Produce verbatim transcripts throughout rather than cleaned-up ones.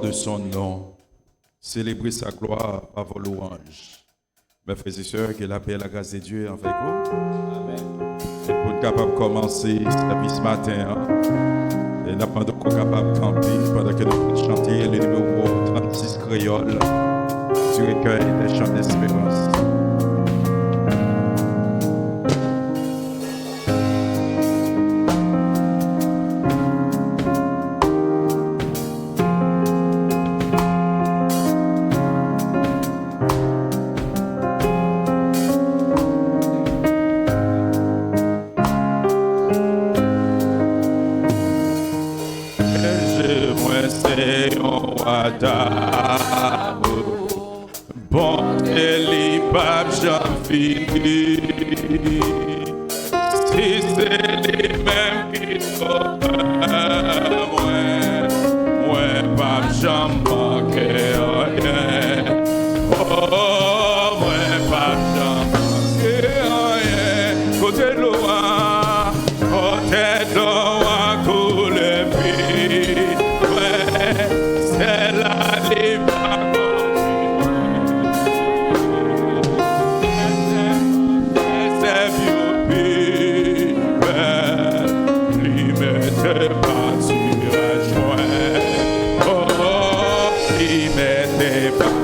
de son nom. Célébrez sa gloire par vos louanges. Mes frères et sœurs, que la paix et la grâce de Dieu avec vous. Amen. E pou n kapab kòmanse sèvis maten an, e n ap mande w pou w kapab kanpe pandan ke nou pral chante le nimewo trannsis kreyòl du recueil des chants d'espérance. Bondye mwen se yon wa damou. Bonte li p ap janm fini. Si se li menm ki sovè mwen, mwen p ap janm manke anyen. Oh, mwen p ap janm manke anyen. Kote dlo a? Kote dlo a koule pi fre, sèl la li pa kondwi mwen. Sèvi w pi bèl, li mete patiraj mwen. Oh, li mete patiraj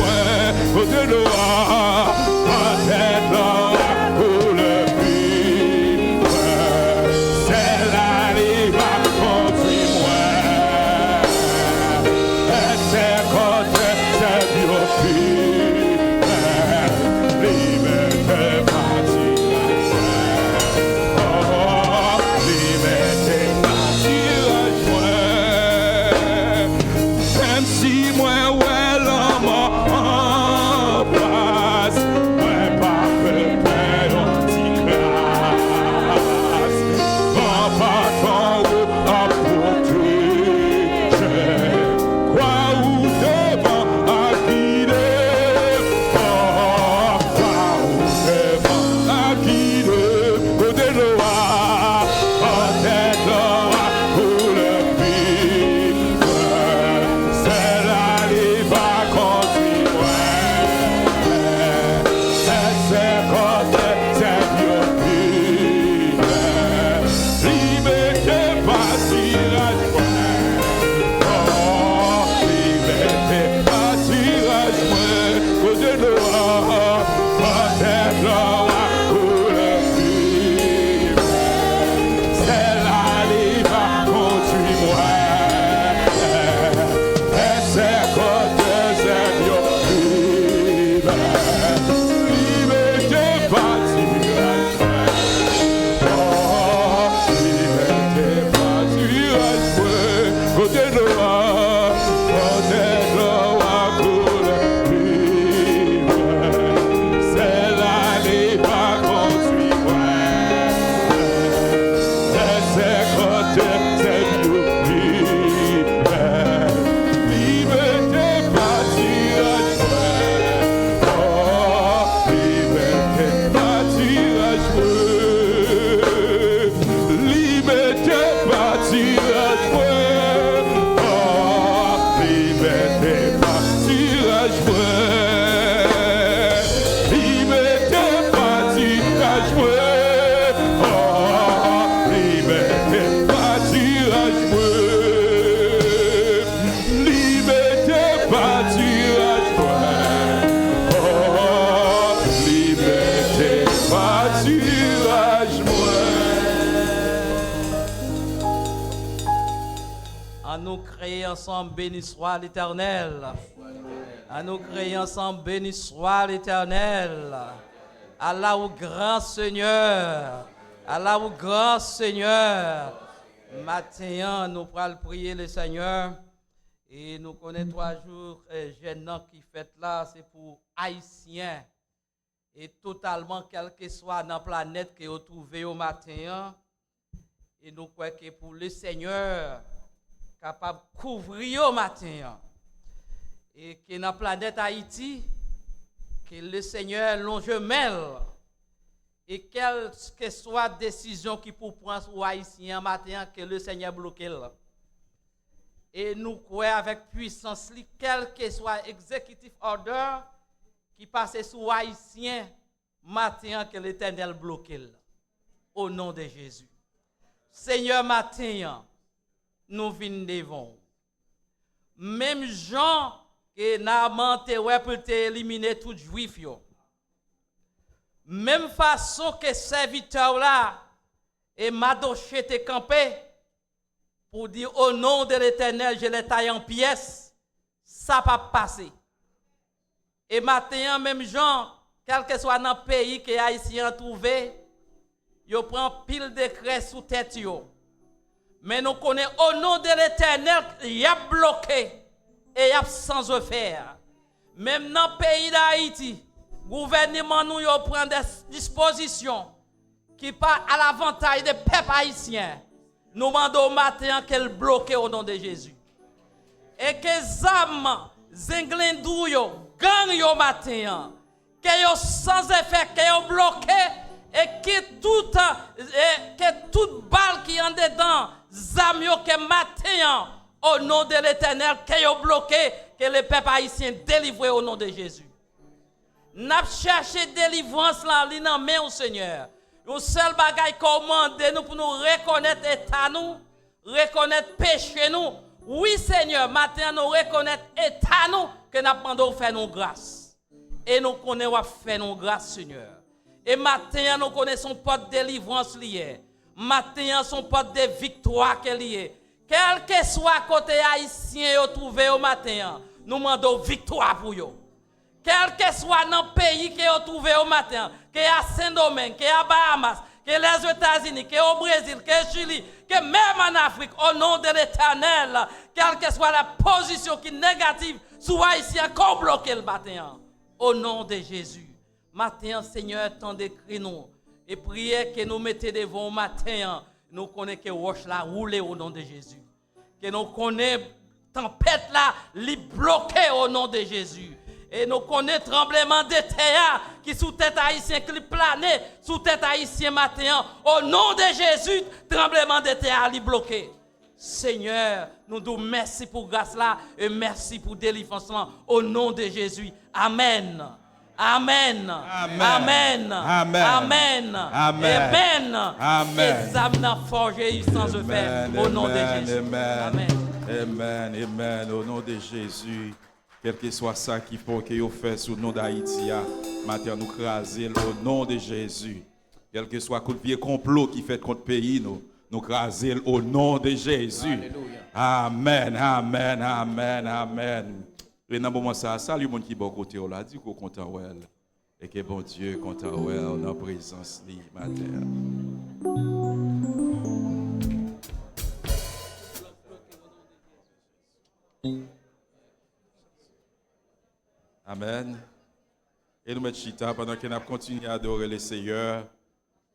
Mwen, kote dlo a, pòtèt dlo a koule pi mwen. Sèl la li va kondui mwen. Èske kote sèl yo pi mwen? Li mete patiraj mwen. Oh, li mete patiraj mwen. Menm si mwen wè lanmò anfas, mwen pa pe pè yon ti kras. Gran patwon ou ap pwoteje. Kwa ou devan ap gide. Oh, kwa ou devan ap gide. Kote dlo a, pòtèt dlo a koule pi mwen. Sèl la li va kondui mwen. Èske kote sèl yo pi mwen? Li mete patiraj mwen. Oh, li mete patiraj mwen. Kote dlo a, pòtèt dlo a koule pi mwen. Sèl la li va kondui mwen. Èske kote sèl yo pi mwen? Li mete patiraj mwen. Oh, li mete patiraj mwen. Kote dlo a, pòtèt dlo a koule pi mwen. Sèl la li va kondui mwen. Èske kote sèl yo pi mwen? Li mete patiraj mwen. Oh, li mete patiraj mwen. Li mete patiraj mwen. Oh, li mete patiraj mwen. Li mete patiraj mwen. Oh, li mete patiraj mwen. Li mete patiraj mwen. Oh, li mete patiraj mwen. Ann nou kriye ansanm, beni swa Letènèl. Ann nou kriye ansanm, beni swa Letènèl. Ala ou gran, Senyè. Ala ou gran, Senyè. Maten an, nou pral priye Lesenyè. E nou konnen twa jou, eh, jèn nan ki fèt la, se pou Ayisyen. E totalman, kèlkeswa nan planèt ke yo twouve yo maten an. E nou kwè ke pou Lesenyè kapab kouvri yo maten an. E ke nan planèt Ayiti, ke Lesenyè lonje men l. E kèlkeswa desizyon ki pou pran sou Ayisyen an maten an, ke Lesenyè bloke l. E nou kwè avèk pwisans li, kèlkeswa executive order ki pase sou Ayisyen maten an, ke Letènèl bloke l. O non de Jezi. Senyè, maten an, nou vin devan w. Menm jan ke Naaman te wè pou l te elimine tout Jwif yo. Menm fason ke sèvitè w la e Madoche te kanpe pou di, au nom de l'Éternel, je les taille en pièces, sa p ap pase. E maten an, menm jan, kèlkeswa nan peyi ke Ayisyen an twouve, yo pran pil dekrè sou tèt yo. Men nou konnen, o non de Letènèl, y ap bloke e y ap sans effet. Menm nan peyi Dayiti, gouvènman nou yo pran de dispozisyon ki pa alavantay de pèp ayisyen. Nou mande w maten an ke l bloke o non de Jezi. E ke zam zenglendou yo, gang yo maten an, ke yo sans effet, ke yo bloke, e ke tout, e ke tout bal ki andedan zam yo, ke maten an, o non de Letènèl, ke yo bloke, ke lepèp ayisyen delivre o non de Jezi. N ap chèche delivrans lan, li nan men w, Senyè. Yon sèl bagay ke w mande nou pou nou rekonèt eta nou, rekonèt peche nou. Wi, Senyè, maten an nou rekonèt eta nou, ke n ap mande w fè nou gras. E nou konnen w ap fè nou gras, Senyè. E maten an, nou konnen se yon pòt delivrans li ye. Maten an, se yon pòt de viktwa ke li ye. Kèlkeswa kote Ayisyen yo twouve yo maten an, nou mande w viktwa pou yo. Kèlkeswa nan peyi ke yo twouve yo maten an, ke a Sendomeng, ke a Bahamas, ke Lèzetazini, ke o Brezil, ke Chili, ke menm ann Afrik, o non de Letènèl, kèlkeswa la pozisyon ki negatif sou Ayisyen an, ke w bloke l maten an. O non de Jezi. Maten an, Senyè, tande kri nou. E priyè ke nou mete devan w maten an, nou konnen ke wòch la woule o non de Jezi. Ke nou konnen tanpèt la, li bloke o non de Jezi. E nou konnen tranbleman de tè a ki sou tèt Ayisyen, ki li plane sou tèt Ayisyen maten an, o non de Jezi, tranbleman de tè a, li bloke. Senyè, nou di w mèsi pou gras la e mèsi pou delivrans lan, o non de Jezi. Amèn. Amèn. Amèn. Amèn. Amèn. Amèn. Amèn. Amèn. Amèn. Ke zam nan fòje yu san zefè, o non de Jezi. Amèn. Amèn. Amèn. O non de Jezi. Kèlkeswa sa ki fò ke yo fè sou non Dayiti a, maten an nou kraze l o non de Jezi. Kèlkeswa kout vye konplo ki fèt kont peyi nou, nou kraze l o non de Jezi. Alelouya. Amèn, amèn, amèn, amèn. E nan moman sa a, salye moun ki bò kote w la, di ke w kontan wè l. E ke Bondye kontan wè w nan prezans li maten an. Amèn. E nou mèt chita pandan ke n ap kontinye adore le Seyè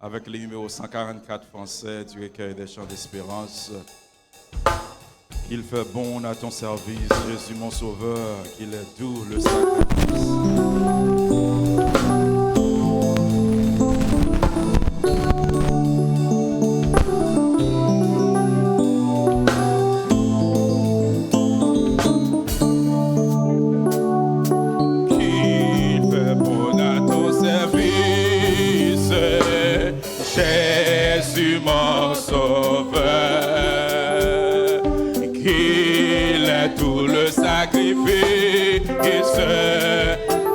avèk le nimewo san karannkat fransè du Recueil des Chants d'Espérance. Qu'il fait bon à ton service, Jésus mon Sauveur, qu'il est doux le sacrifice. Qu'il fait bon à ton service, Jésus mon Sauveur, qu'il est tout le sacrifice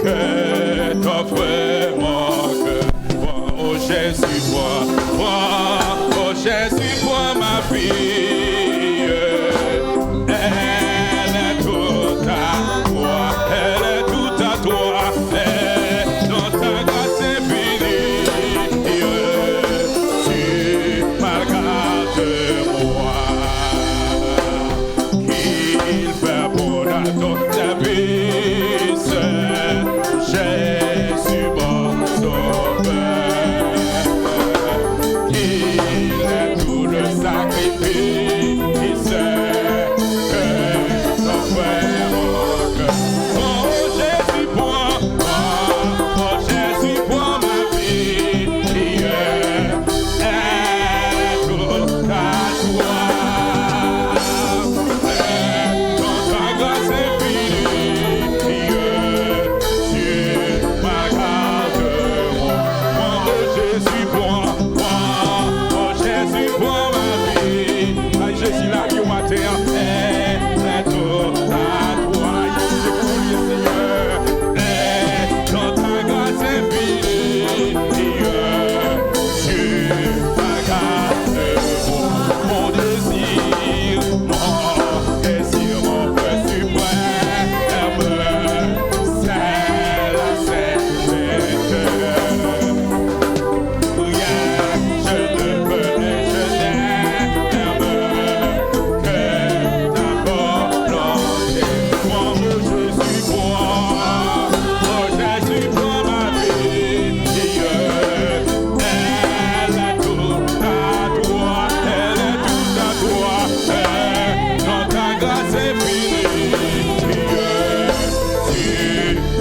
que t'offre mon cœur. Prends, oh Jésus, prends, prends, oh Jésus, prends ma vie. Elle est toute à toi, elle est toute à toi. Et dans ta grâce infinie, tu m'as gardé, moi. Qu'il fait bon à ton service, Jésus mon sauveur. Qu'il est tout le sacrifice que ton frère offre. Oh Jésus, prends, prends, oh Jésus, prends ma vie. Est toute à toi. Dans ta grâce infinie, tu m'as gardé. Prends, oh Jésus, prends, prends, oh Jésus, prends ma vie. Ay, Jezi la, yo maten an. Est toute à toi. Ay, se pou ou li ye, Senyè. Est dans ta grâce infinie, tu m'as gardé. Mon désir, mon désir, mon vœu suprême, c'est la sainteté. Rien je ne peux et je n'aime que ta volonté. Prends, oh Jésus, prends, oh Jésus, prends ma vie. Elle est toute à toi, elle est toute à toi. Dans ta grâce infinie, tu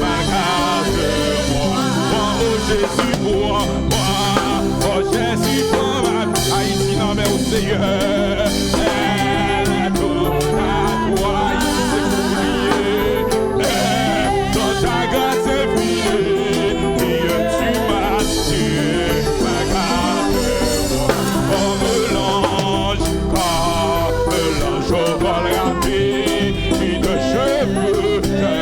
m'as gardé, moi. Prends, oh Jésus, prends, prends, oh Jésus, prends ma vie. Ayiti nan men w, Seyè. Elle est toute à toi. Ayiti se pou ou li ye. Dans ta grâce infinie, tu m'as, tu m'as gardé, moi. Comme l'ange, comme l'ange au vol rapide, je veux te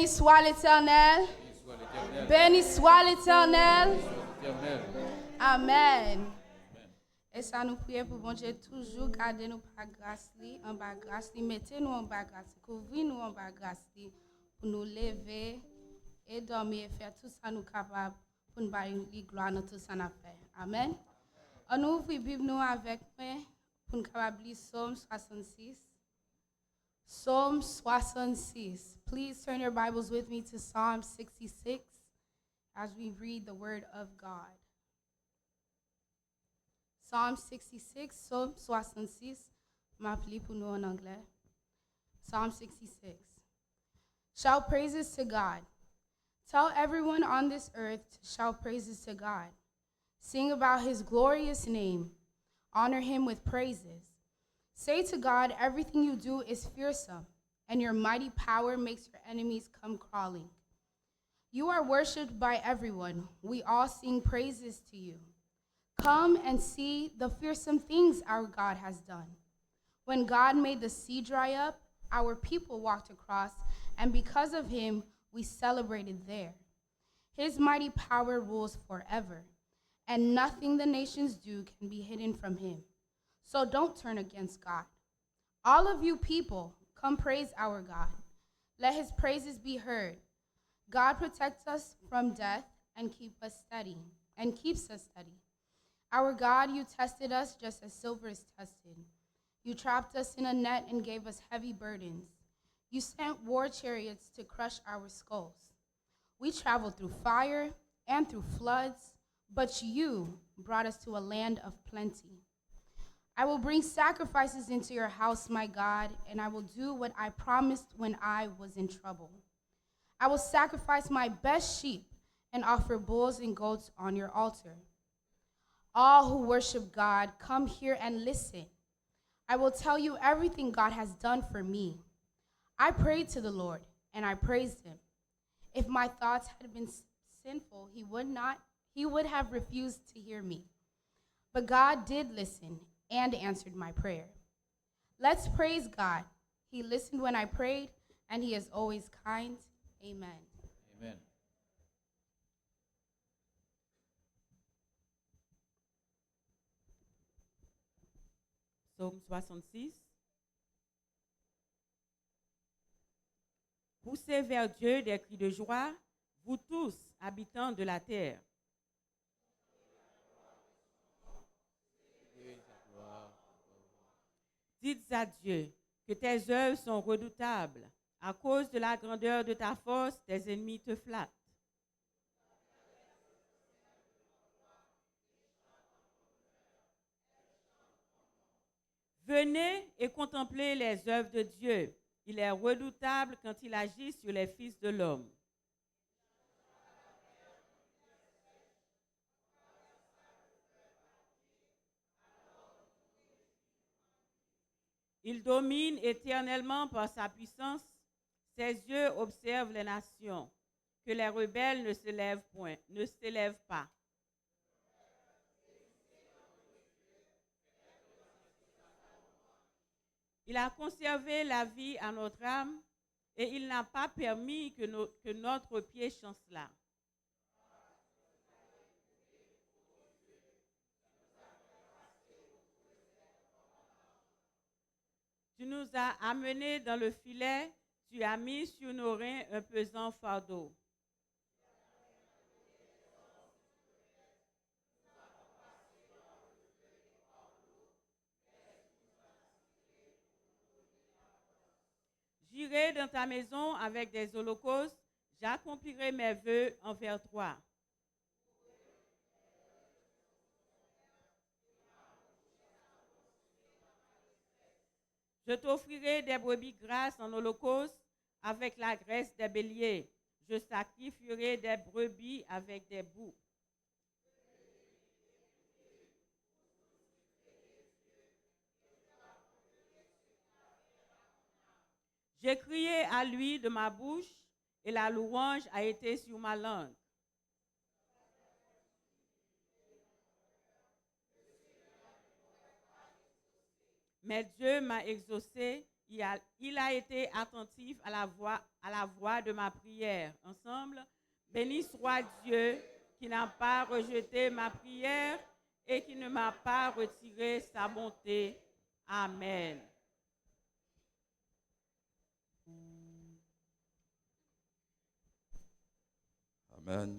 Béni soit l'Éternel. Béni soit l'Éternel. Amen. E sa nou priye pou Bondye toujou gade nou pa gras li, anba gras li, mete nou anba gras li, kouvri nou anba gras li, pou nou leve e dòmi e fè tout sa nou kapab pou n bay li glwa nan tout sa n ap fè. Amen. Ann nou ouvri Bib nou avèk mwen pou n kapab li Sòm swasannsis. Psaume soixante-six. Please turn your Bibles with me to Psalm sixty-six as we read the word of God. Psalm sixty-six, Psaume soixante-six. M ap li pou nou an anglè. Psalm sixty-six. Shout praises to God. Tell everyone on this earth to shout praises to God. Sing about his glorious name. Honor him with praises. Say to God, everything you do is fearsome, and your mighty power makes your enemies come crawling. You are worshipped by everyone. We all sing praises to you. Come and see the fearsome things our God has done. When God made the sea dry up, our people walked across, and because of him, we celebrated there. His mighty power rules forever, and nothing the nations do can be hidden from him. So don't turn against God. All of you people, come praise our God. Let his praises be heard. God protects us from death and keep us steady, and keeps us steady. Our God, you tested us just as silver is tested. You trapped us in a net and gave us heavy burdens. You sent war chariots to crush our skulls. We traveled through fire and through floods, but you brought us to a land of plenty. I will bring sacrifices into your house, my God, and I will do what I promised when I was in trouble. I will sacrifice my best sheep and offer bulls and goats on your altar. All who worship God, come here and listen. I will tell you everything God has done for me. I prayed to the Lord, and I praised him. If my thoughts had been s- sinful, he would not, he would have refused to hear me. But God did listen and answered my prayer. Let's praise God. He listened when I prayed, and he is always kind. Amen. Amen. Psaume soixante-six. Poussez vers Dieu des cris de joie, vous tous, habitants de la terre. Dites à Dieu que tes œuvres sont redoutables. À cause de la grandeur de ta force, tes ennemis te flattent. Venez et contemplez les œuvres de Dieu. Il est redoutable quand il agit sur les fils de l'homme. Il domine éternellement par sa puissance. Ses yeux observent les nations. Que les rebelles ne s'élèvent point, ne s'élèvent pas. Il a conservé la vie à notre âme et il n'a pas permis que, no- que notre pied chancelât. Tu nous as amenés dans le filet, tu as mis sur nos reins un pesant fardeau. J'irai dans ta maison avec des holocaustes, j'accomplirai mes vœux envers toi. Je t'offrirai des brebis grasses en holocauste avec la graisse des béliers. Je sacrifierai des brebis avec des boucs. J'ai crié à lui de ma bouche, et la louange a été sur ma langue. Mais Dieu m'a exaucé, Il a, il a été attentif à la voix, à la voix de ma prière. Ensemble, béni soit Dieu qui n'a pas rejeté ma prière et qui ne m'a pas retiré sa bonté. Amen. Amèn.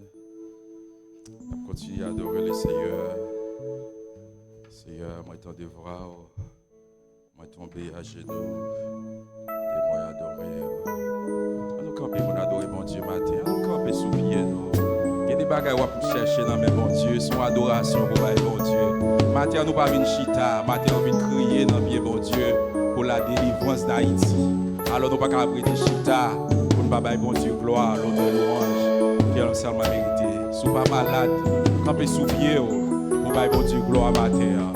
N ap kontinye adore Lesenyè. Senyè, mwen tande vwa w. Mwen tonbe ajenou e mwen adore w. Ann nou kanpe pou n adore Bondye maten. Ann nou kanpe sou pye nou. Gen de bagay w ap chèche nan men Bondye. Se yon adorasyon pou bay Bondye. Maten an, nou pa vin chita. Maten an, nou vin kriye nan pye Bondye pou ladelivrans d Ayiti. Alò, nou pa ka ap rete chita pou n pa bay Bondye glwa, lonè, lwanj ke l sèlman merite. Si w pa malad, kanpe sou pye w pou bay Bondye glwa maten an.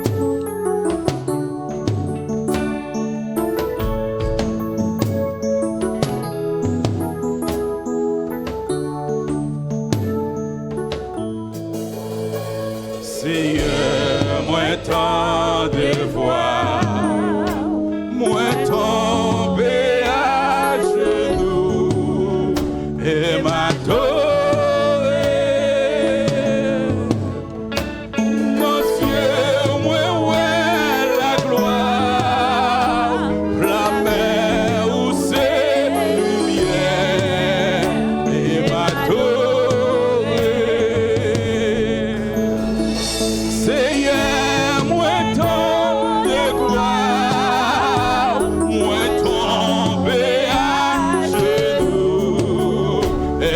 Senyè, mwen tande vwa w, mwen tonbe ajenou e m adore. Nan zye w mwen wè laglwa w, flamè w se limyè e m adore. Senyè, mwen tande glwa w, mwen tonbe ajenou e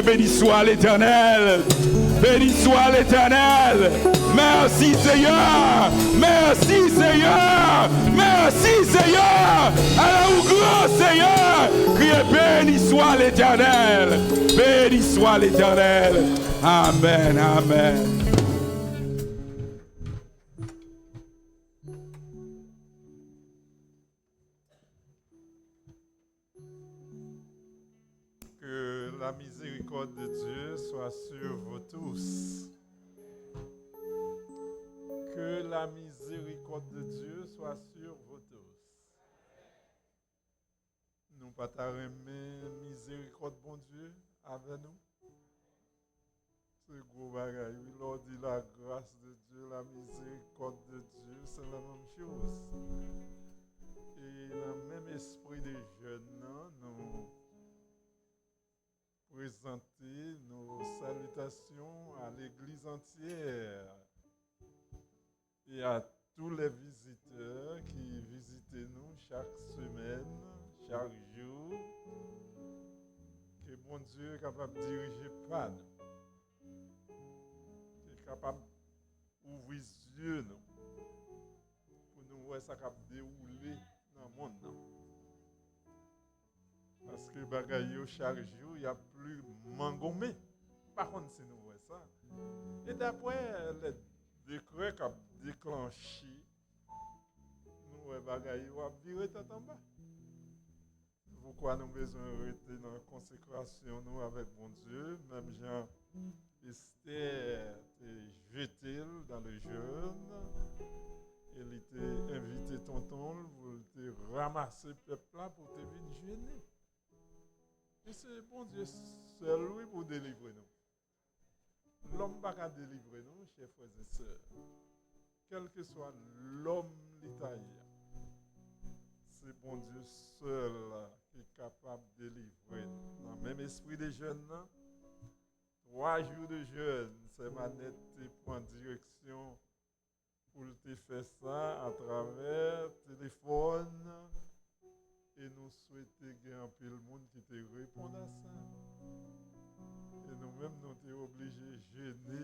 Béni soit l'Éternel. Béni soit l'Éternel. Merci Seigneur. Merci Seigneur. Merci Seigneur. Ala ou gran Seigneur. Criez béni soit l'Éternel. Béni soit l'Éternel. Amen. Amen. Que la miséricorde de Dieu soit sur vous tous. Que la miséricorde de Dieu soit sur vous tous. Nou pa ta renmen mizerikòd Bondye avè nou? Se gwo bagay, wi. Lè w di la grâce de Dieu, la miséricorde de Dieu, se la menm choz. E nan menm espri de jèn nan, nou prezante nos salutations à l'église entière et à tous les visiteurs ki vizite nou chak semèn, chak jou. Ke Bondye kapab dirije pa nou. Ke kapab ouvri zye nou pou nou wè sa k ap dewoule nan mond nan. Paske bagay yo chak jou y ap pli mangonmen. Pa konn si nou wè sa. E daprè lè dekrè k ap deklanche, nou wè bagay yo ap vire tèt anba. Se poukwa nou bezwen rete nan konsekrasyon nou avèk Bondye, menm jan Estè te jete l dans le jeûne, e li te envite tonton l pou l te ranmase pèp la pou te vin jene. E se Bondye sèl, wi, pou delivre nou. Lòm pa ka delivre nou, chè frè e sè. Kèlkeswa lòm li ta ye a, se Bondye sèl ki kapab delivre nou. Nan menm espri de jèn nan, twa jou de jèn, sè Manèt te pran direksyon pou l te fè sa atravè telefòn, e nou swete gen anpil moun ki te reponn a sa. E nou menm, nou te oblije jene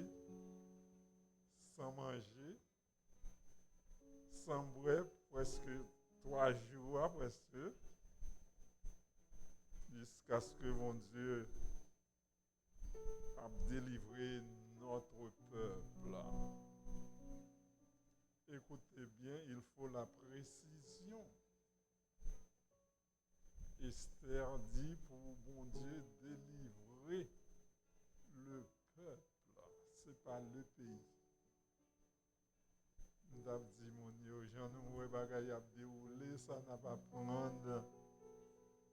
san manje, san bwè, prèske twa jou a, prèske, jiskaske Bondye ap delivre notre peuple. Écoutez bien, il faut la précision. Esther di pou Bondye delivre le peuple, se pa le peyi. M t ap di moun yo, jan nou wè bagay ap dewoule, sa n ap aprann,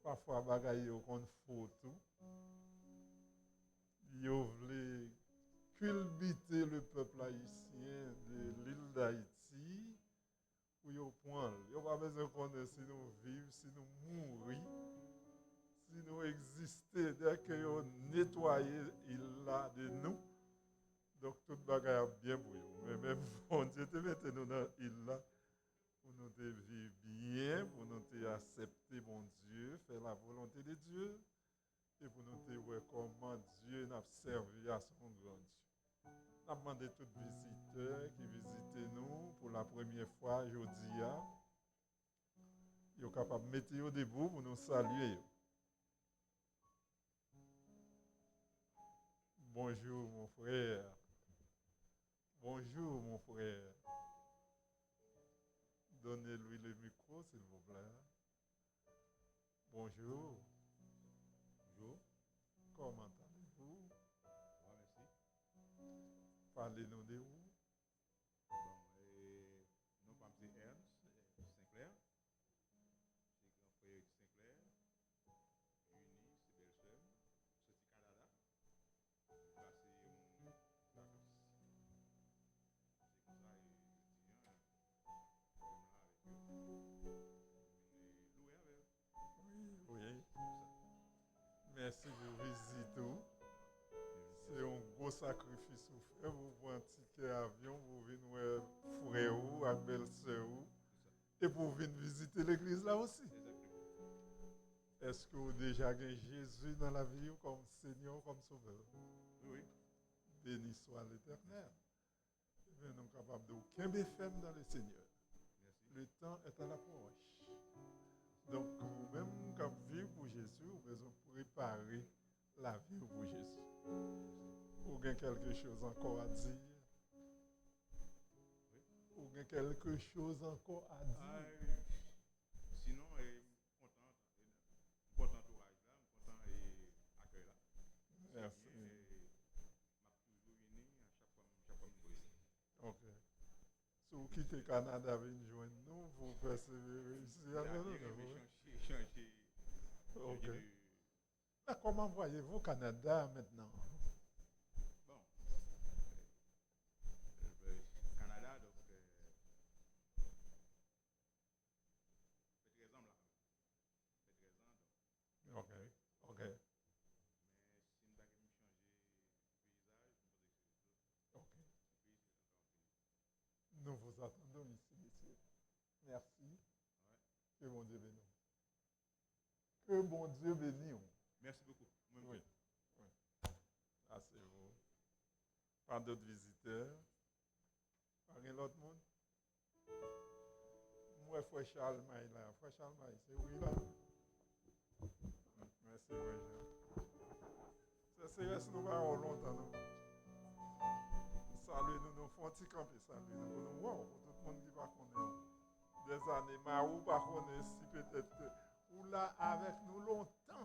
pafwa bagay yo konn fo tou. Yo vle kilbite le peuple haïtien de l'île d'Haïti pou yo pran l. Yo pa bezwen konnen si nou viv, si nou mouri, si nou egziste. Dèke yo netwaye il la de nou, donk tout bagay ap byen pou yo. Men menm Bondye te mete nou nan il la pou nou te viv byen, pou nou te aksepte Bondye, fè la volonté de Dieu, e pou nou te wè kòman Dye n ap sèvi a se yon gran Dye. N ap mande tout vizitè ki vizite nou pou la premyè fwa jodi a, yo kapab mete yo debou pou nou salye yo. Bonjour, mon frère. Bonjour, mon frère. Donnez-lui le micro, s'il vous plaît. Bonjour. Bonjour. Comment allez-vous? Bon, merci. Pale nou de ou. Bon, e, non pa m se Ernst, e, Sinclair. Se gran frè Eric Sinclair. Junie, se bèlsè m. Soti Kanada. Pase yon vakans. Se konsa, e, jodi a, nou la avèk yo. Vin, e, louwe avè l. Wi, wi. Mèsi pou vizit ou. Se yon gwo sakrifis ou fè pou pran tikè avyon pou vin wè frè ou ak bèlsè ou e pou vin vizite legliz la osi. Egzakteman. Èske w deja gen Jezi nan lavi w kòm Senyè w, kòm Sovè w? Wi, wi. Beni swa Letènèl. Ebyen, nou kapab di w, kenbe fèm dans le Seigneur. Le temps est à l'approche. Donk, ou menm k ap viv pou Jezi, ou bezwen prepare lavi w pou Jezi. Ou gen quelque chose encore à dire? Ou gen quelque chose encore à dire? Sinon, eh, m kontan, m kontan antouraj la, m kontan, eh, akèy la. Mèsi. M ap toujou vini, a chak fwa, chak fwa m vini. Ok. Si w kite Kanada vin jwenn nou pou w pèsevere isi a, non, non, non. Chanje, chanje, chanje de... Mè kòman voyez-vous Canada maintenant? Bon. Kanada, donk, fè trèz an m la. Fè trèz an, donk. Ok, ok. Men si m ta gen pou m chanje peyizaj, m panse ke se... Ok. Nous vous attendons ici, messieurs. Merci. Que Bondye beni w. Que Bondye beni w. Merci beaucoup. Mwen menm tou. Wi. Wi. Asseyez-vous. Pas d'autres visiteurs? Pa gen lòt moun? M wè frè Chalmay la. Frè Chalmay, se ou ki la? Mèsi, frè Jean. Sè Serès, nou pa wè w lontan, non. Salye nou, nou fè yon ti kanpe, salye nou, pou nou wè w, pou tout moun ki pa konnen w. Dèzane, mari w pa konnen si petèt ou la avèk nou lontan.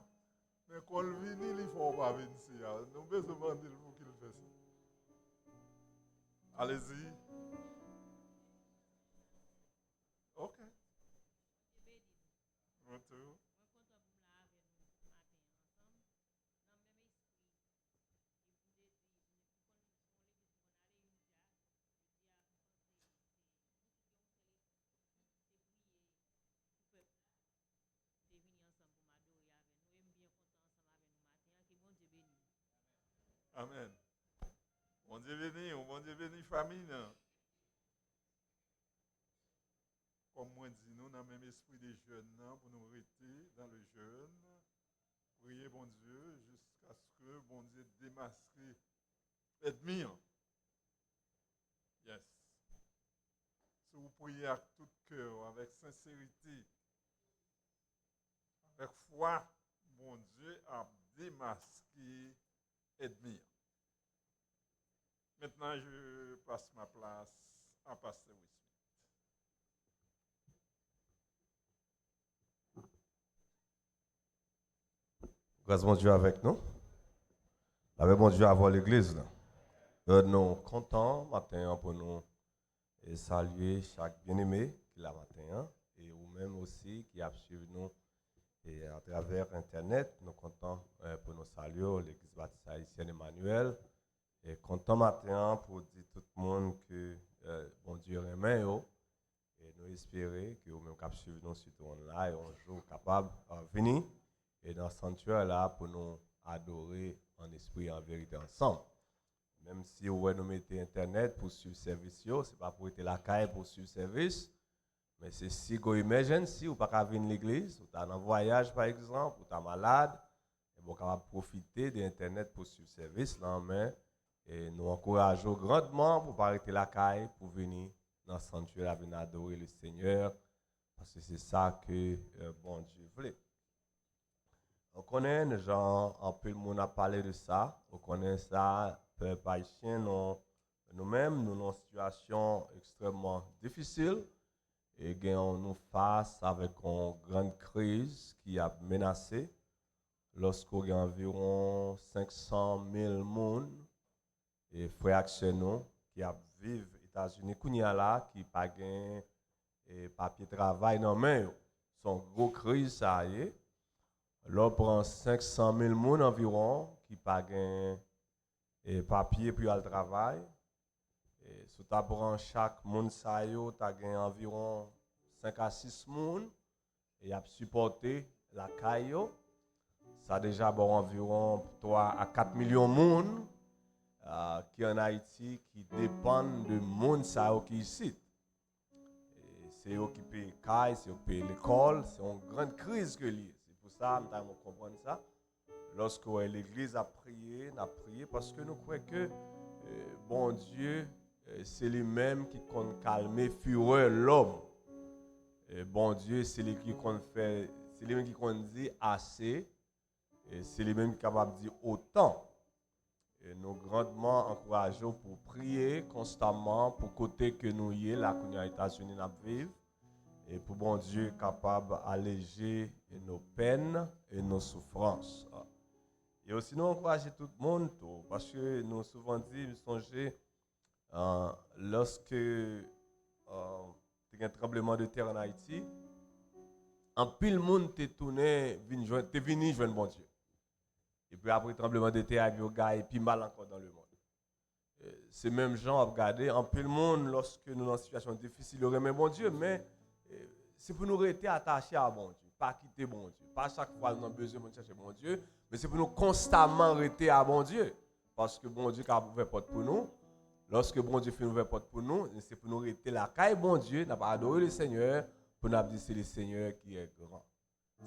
Men kò l vini, li fè w pa vin si a. Nou bezwen mande l pou ki l fè sa. Allez-y. Ok. Bondye beni nou. Mwen tou. Mwen kontan pou m la avè nou maten an ansanm. Nan menm espri, e pou m te di, nou, nou konn, nou konn legliz, nou konn ale Unija, jodi a, m panse se nou ki gen yon sèl espri, se priye pou pèp la. Te vini ansanm pou m adore avè nou, e m byen kontan ansanm avè nou maten an. Ke Bondye beni nou. Amèn. Bondye beni w, Bondye beni fanmi nan. Kòm mwen di nou, nan menm espri de jèn nan, pou nou rete dans le jeûne, priye Bondye jiskaske Bondye demaske ènmi an. Yes. Si w priye ak tout kè w, avèk senserite, avèk fwa, Bondye ap demaske ènmi an. Maintenant, je passe ma place à Pasteur Wismith. Gras Bondye avèk nou. Lapè Bondye avè legliz la. Euh, nou kontan maten an pou nou e salye chak byeneme ki la maten an, e ou menm osi ki ap swiv nou e atravè entènèt. Nou kontan, eh, pou nou salye w, Legliz Batis Ayisyèn Emanuèl, e kontan maten an pou di tout moun ke, eh, Bondye renmen yo, e nou espere ke ou menm k ap swiv nou sitou online, yon jou w kapab, eh, vini e nan santyè la pou nou adore an espri e an verite ansanm. Menm si ou wè nou mete entènèt pou swiv sèvis yo, se pa pou rete lakay pou swiv sèvis, men se si gon emergency, ou pa ka vin legliz, ou ta nan vwayaj pa egzanp, ou ta malad, ebyen ou kapab pwofite de entènèt pou swiv sèvis lan, men, e nou ankouraje w grandman pou pa rete lakay, pou vini nan santyè la, vin adore le Senyè, paske se sa ke, eh, Bondye vle. Ou konnen, jan anpil moun ap pale de sa, ou konnen sa, pèp ayisyen, nou, nou menm, nou nan yon sitiyasyon ekstrèmman difisil, e gen yon, nou fas avèk yon grann kriz ki ap menase, lòske w gen anviwon senk san mil moun, e frè ak sè nou ki ap viv Etazini kounye a la, ki pa gen, e, papye travay nan men yo. Se yon gwo kriz sa ye. Lè w pran senk san mil moun anviwon ki pa gen, e, papye pou y al travay, e, si w ta pran chak moun sa yo, w ta gen anviwon senk a sis moun, e y ap sipòte lakay yo. Sa deja ba w anviwon twa a kat milyon moun, ah, ki ann Ayiti, ki depann de moun sa yo ki isit. E se yo ki peye kay, se yo ki peye lekòl, se yon grann kriz ke li ye. Se pou sa, m ta renmen w konprann sa. Lòske w wè legliz ap priye, n ap priye paske nou kwè ke, eh, Bondye, eh, se li menm ki konn kalme furè lòm. Eh, Bondye, se li ki konn fè, se li menm ki konn di ase, e se li menm ki kapab di otan. E nou grandman ankouraje w pou w priye konstaman pou kote ke nou ye la kounye a Etazini n ap viv, e pou Bondye kapab aleje nos peines et nos souffrances. E osi nou ankouraje tout moun tou, paske nou souvan di, m sonje, ah, lòske, ah, te gen tranbleman de tè ann Ayiti, anpil moun te tounen vin jwenn, te vini jwenn Bondye. Epi apre tranbleman de tè a, epi yo gaye pi mal ankò dans le monde. Eh, se menm jan w ap gade, anpil moun, lòske nou nan sitiyasyon difisil, yo renmen Bondye, men, eh, se pou nou rete atache a Bondye, pa kite Bondye. Pa chak fwa nou nan bezwen pou nou chèche Bondye, men se pou nou konstaman rete a Bondye, paske Bondye ka ouvè pòt pou nou. Lòske Bondye fin ouvè pòt pou nou, se pou nou rete lakay Bondye, n ap adore le Senyè, pou n ap di se le Senyè ki è gran.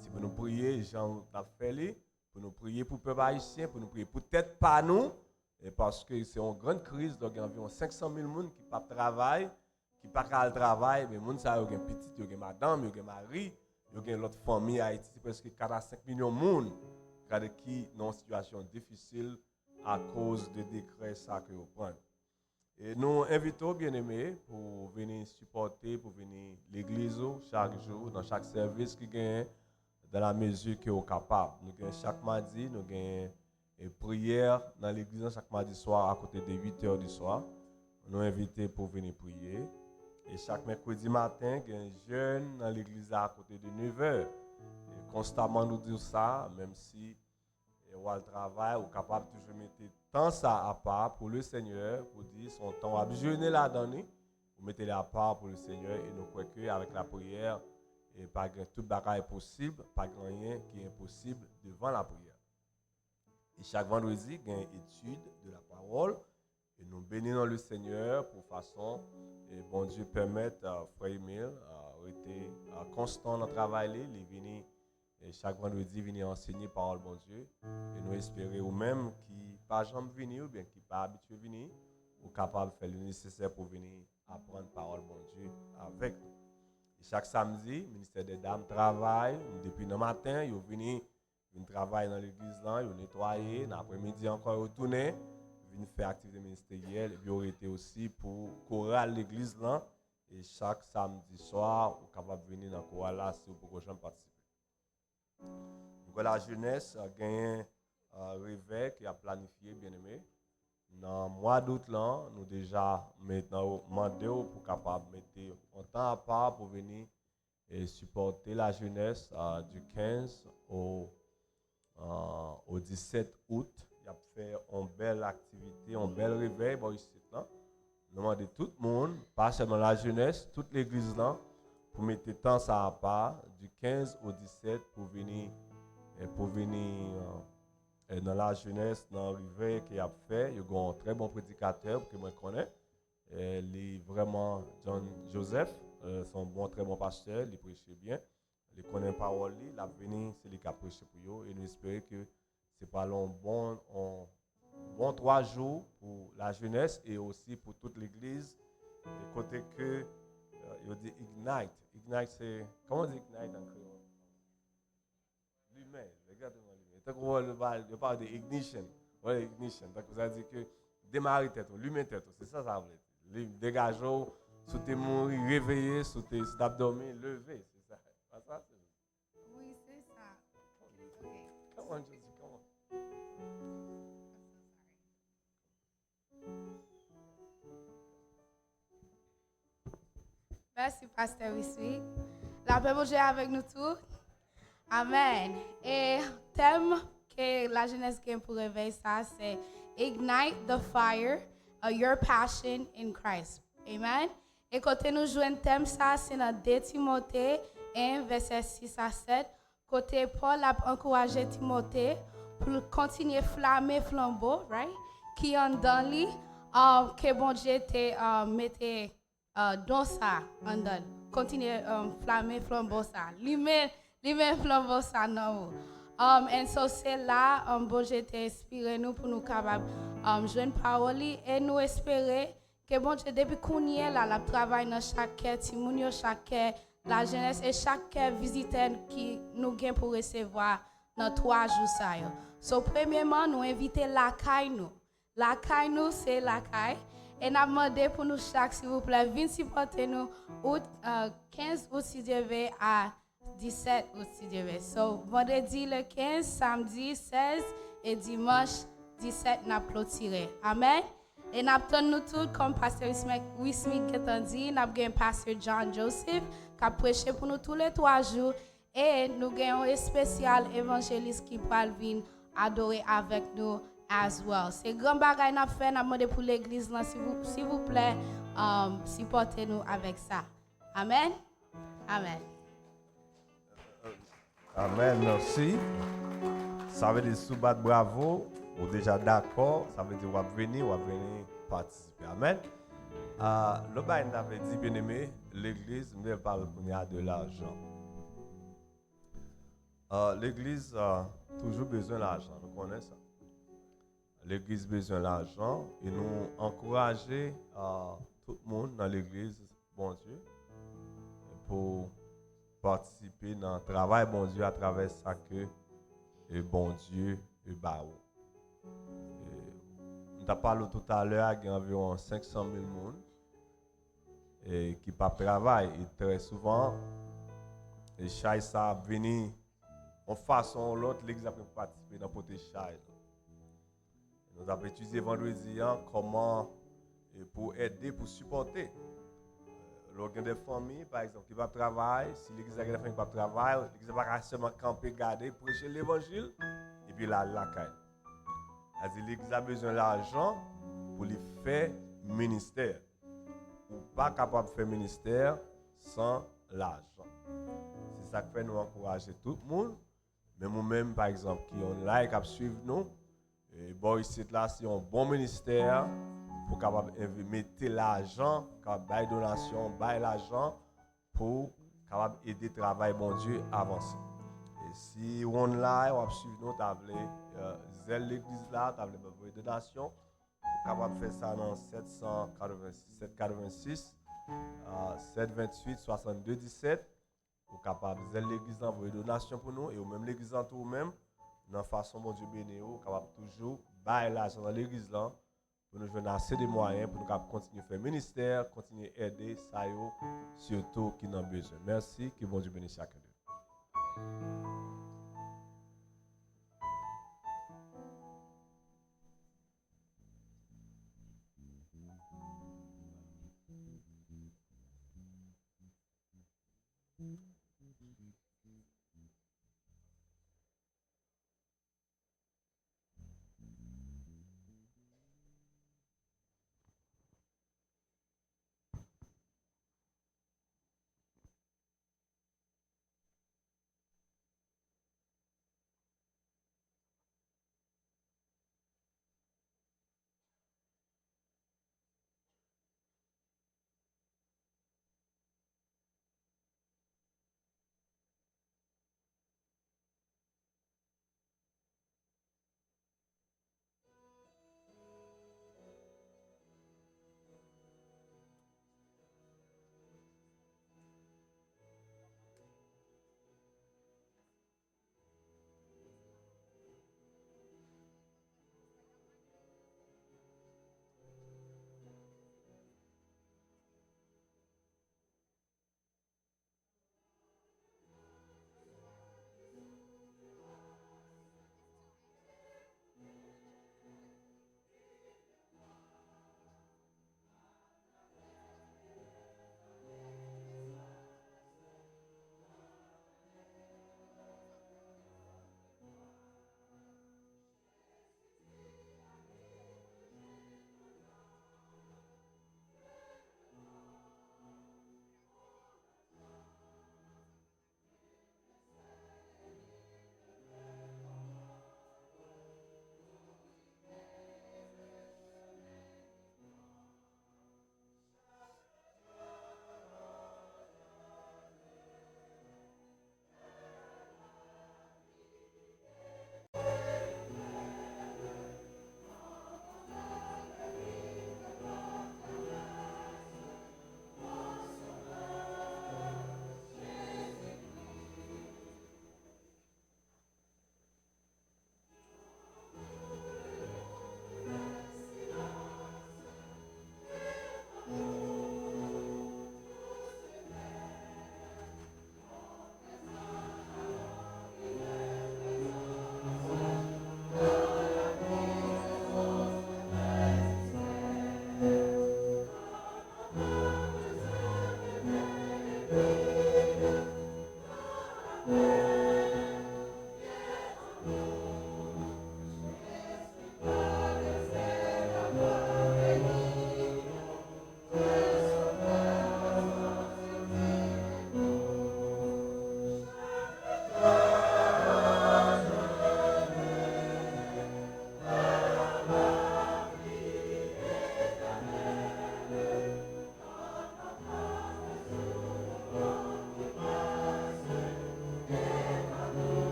Se pou nou priye jan n ap fè li, pou nou priye pou pèp ayisyen, pou nou priye pou tèt pa nou, e paske se yon grann kriz, donk gen anviwon senk san mil moun ki p ap travay, ki pa ka al travay, men moun sa yo gen pitit, yo gen madanm, yo gen mari, yo gen lòt fanmi Ayiti, se prèske kat a senk milyon moun, gade ki nan yon sitiyasyon difisil akoz de dekrè sa ke yo pran yo. E nou envite w, byeneme, pou w vini sipòte, pou w vini legliz ou chak jou, nan chak sèvis ki genyen, dans la mesure ke w kapab. Nou gen chak madi, nou gen, e, priyè nan legliz lan chak madi swa akote de uit è di swa. Nou envite pou w vini priye. E chak mèkredi maten, gen jèn nan legliz la akote de nèf è. E konstaman nou di w sa, menm si e w al travay, ou kapab toujou mete tan sa apa pou le Senyè, pou di se yon tan w ap jene ladan li, ou mete li apa pou le Senyè, e nou kwè ke avèk lapriyè, e pa gen tout bagay posib, pa gen anyen ki enposib devan lapriyè. E chak vandredi, gen etid de la pawòl, e nou beni non le Senyè pou fason, e Bondye pèmèt, a, frè Emil, a, rete, a, konstan nan travay li, li vini, e chak vandredi vini ansenye pawòl Bondye. E nou espere ou menm ki pa janm vini oubyen ki pa abitye vini, ou kapab fè le nesesè pou vini aprann pawòl Bondye avèk nou. E chak samdi, ministè dè dam travay, depi nan maten, yo vini, vin travay nan legliz lan, yo netwaye, nan apremidi ankò, yo tounen, vin fè aktivite ministeryèl, epi yo rete osi pou koral legliz lan, e chak samdi swa, ou kapab vini nan koral la si ou poko janm patisipe. Nou kwè lajenès, a, genyen, a, revèy ke y ap planifye, byeneme. Nan mwa dout lan, nou deja met nan, mande w pou kapab mete yon tan apa pou vini e sipòte lajenès, a, du quinze au, a, au dix-sept août. Y ap fè yon bèl aktivite, yon bèl revèy bò isit lan. Nou mande tout moun, pa sèlman lajenès, tout legliz lan, pou mete tan sa apa, du quinze au dix-sept, pou vini, e pou vini, e, e, nan lajenès, nan revèy ke y ap fè. Yo gen yon trè bon predikatè, ke mwen konnen. E, li vrèman John Joseph, e, se yon bon, trè bon pastè, li preche byen. Li konnen pawòl li, l ap vini, se li k ap preche pou yo, e nou espere ke se pral yon bon, yon bon twa jou pou lajenès e osi pou tout legliz, e kote ke, e, yo di ignite. Ignite se, kòman w di ignite an kreyòl? Limen, egzakteman limen. Tankou yo pale, yo pale de ignition. Wè, ignition. Tankou sa di ke demare tèt ou, limen tèt ou. Se sa sa vle di. Li degaje w, si w te mouri, reveye, si w te, si w t ap dòmi, leve. Se sa. Pa sa, se wi, se sa. Ok. Come on, Josie, come on. Mèsi, Pastè Wiswick. Lapè Bondye avèk nou tout. Amèn. E tèm ke lajenès gen pou revèy sa, se Ignite the fire of your passion in Christ. Amen. E kote nou jwenn tèm sa, se nan de Timote en, vèsè sis a sèt, kote Pòl ap ankouraje Timote pou l kontinye flame flanbo, right, ki anndan li, um, ke Bondye te, um, mete, uh, don sa anndan l. Kontinye, um, flame flanbo sa. Limen, Li met flanbo sa nan ou. Um, and so se la, um, Bondye te enspire nou pou nou kapab um, jwenn pawòl li e nou espere ke Bondye depi kounye la l ap travay nan chak kè timoun yo, chak kè lajenès e chak kè vizitè ki nou gen pou resevwa nan twa jou sa yo. So premyeman, nou envite lakay nou. Lakay nou se lakay. E n ap mande pou nou chak, silvouplè, vin sipòte nou out, uh, kenz out si Dye ve a disèt out si Dye ve. So, vandredi le kenz, samdi sèz e dimanch disèt n ap klotire. Amèn. E n ap tann nou tout kòm pastè Wismith, Wismith gentan di, n ap gen pastè John Joseph k ap preche pou nou tou le twa jou. E nou gen yon espesyal evanjelis ki pral vin adore avèk nou as well. Se gran bagay n ap fè, n ap mande pou legliz lan, silvouplè, um, sipòte nou avèk sa. Amèn. Amèn. Amèn, mèsi. Sa vle di si w bat bravo, ou deja dakò, sa vle di w ap vini, w ap vini patisipe. Amèn. Ah, lòt bagay n ta vle di, byeneme, legliz, m vle pale kounye a de lajan. Ah, legliz ah, toujou bezwen lajan, nou konnen sa. Legliz bezwen lajan e nou ankouraje ah, tout moun nan legliz Bondye pou patisipe nan travay Bondye atravè sa ke e Bondye e ba ou. E, m t ap pale w toutalè a, gen anviwon senk san mil moun e, ki p ap travay. E trè souvan, e chay sa ap vini yon fason ou lòt, legliz ap gen pou patisipe nan pote chay la. Nou t ap etidye vandredi an kòman e pou ede, pou sipòte. Lè w gen de fanmi, pa egzanp, ki p ap travay, si legliz la gen de fanmi ki p ap travay, legliz la pa ka sèlman kanpe gade, preche levanjil, epi l al lakay. Sa di legliz la bezwen lajan pou li fè ministè. Ou pa kapab fè ministè san lajan. Se sa k fè nou ankouraje tout moun, menm ou menm, pa egzanp, ki online k ap swiv nou, e bò isit la, se yon bon ministè pou kapab enve-, mete lajan, kapab bay donasyon, bay lajan pou kapab ede travay Bondye avanse. E si w online, w ap swiv nou, ta vle e, zèl legliz la, ta vle voye donasyon, ou kapab fè sa nan sèt san katrevensis, sèt katrevensis, a, sèt venntuit, swasannde disèt. Ou kapab zèl legliz lan voye donasyon pou nou, e ou menm legliz lan tou ou menm, nan fason Bondye beni ou, ou kapab toujou bay lajan nan legliz lan, pou nou jwenn ase de mwayen pou nou kapab kontinye fè ministè, kontinye ede sa yo sitou ki nan bezwen. Mèsi, ke Bondye beni chak de nou.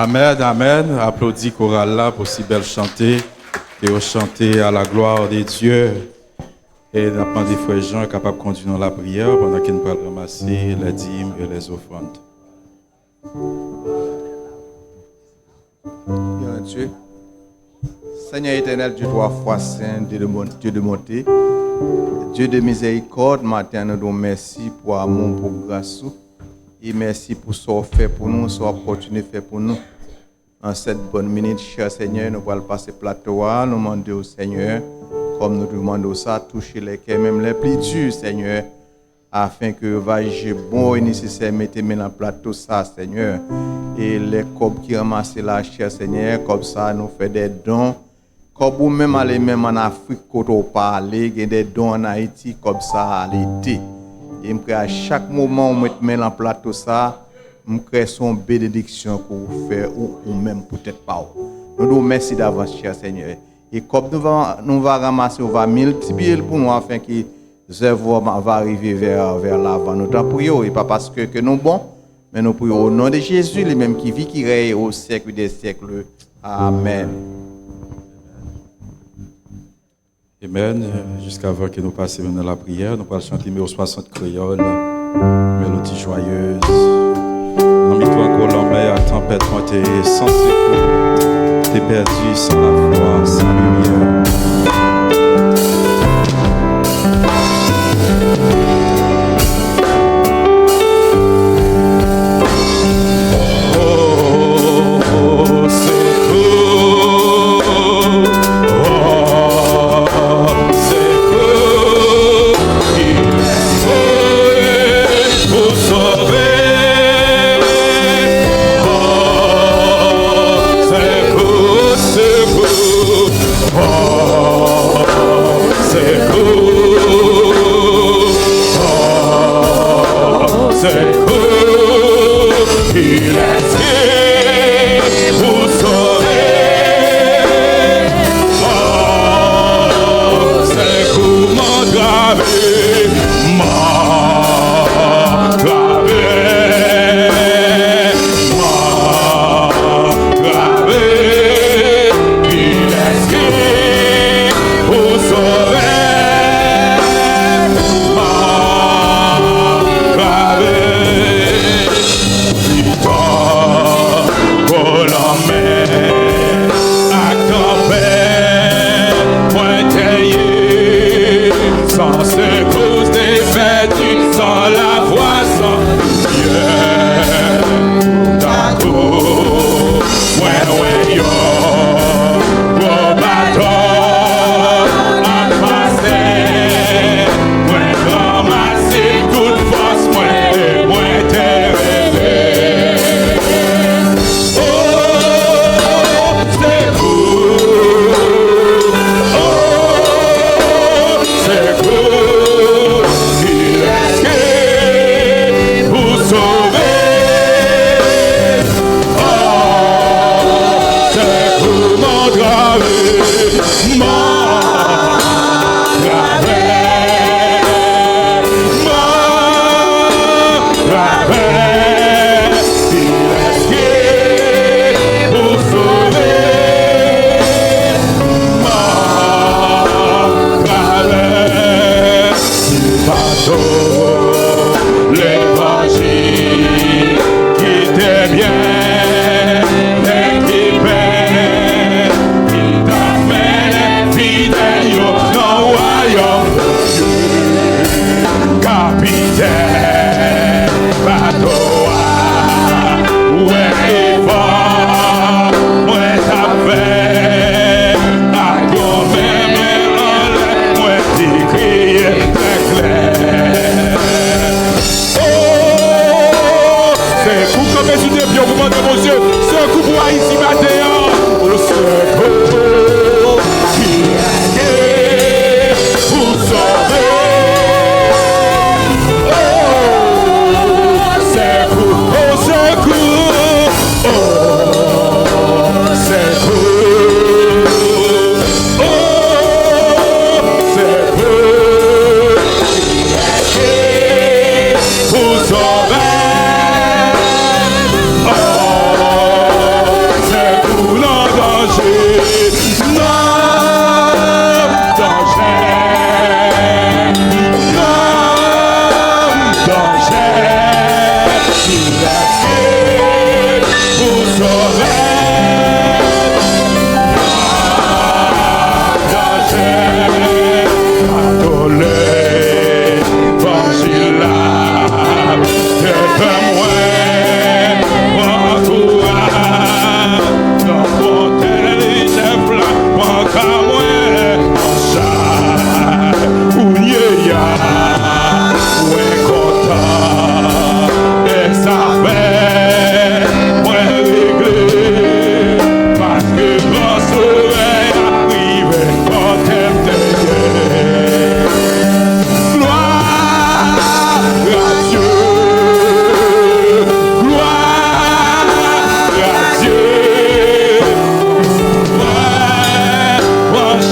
Amen, amen. Aplodi koral la pou si bèl chante ke yo chante à la gloire de Dieu. E n ap mande frè Jean kapab kondui nou lapriyè pandan ke n pral ranmase les dîmes et les offrandes. Prions Dieu. Seigneur éternel, Dieu trois fois saint, Dieu de, bon, Dieu de bonté, Dieu de miséricorde, maten an nou di w mèsi pou amou, pou gras ou. E mèsi pou sa w fè pou nou, sa w ap kontinye fè pou nou. An sèt bòn minit, chè Senyè, nou pral pase plato a, nou mande w, Senyè, kòm nou te mande w sa, touche les cœurs, menm les plus durs, Senyè, afin ke yo va jije bon e nesesè mete men nan plato sa, Senyè. E lè kòb ki ranmase la, chè Senyè, kòb sa, nou fè des dons, kòb ou menm ale menm ann Afrik kote w pa ale, gen de don ann Ayiti, kòb sa ale ede. E m kwè a chak moman ou met men nan plato sa, m kwè se yon benediksyon ke ou fè ou, ou menm pou tèt pa w. Nou di w mèsi davans, chè Senyè. E kòb nou va, nou va ranmase, ou va miltipliye l pou nou, afin ke zèv ou va rive vers, vers l'avant. Nou ta priye w, e pa paske ke nou bon, men nou priye w au nom de Jésus, li menm ki viv, ki règne au siècle des siècles. Amen. Amen. Jiskavan ke nou pase nan lapriyè, nou pral chante nimewo swasant kreyòl, mélodie joyeuse. Nan mitan lanmè ak tanpèt, mwen te san sekou, te pèdi, san lafwa, san limyè.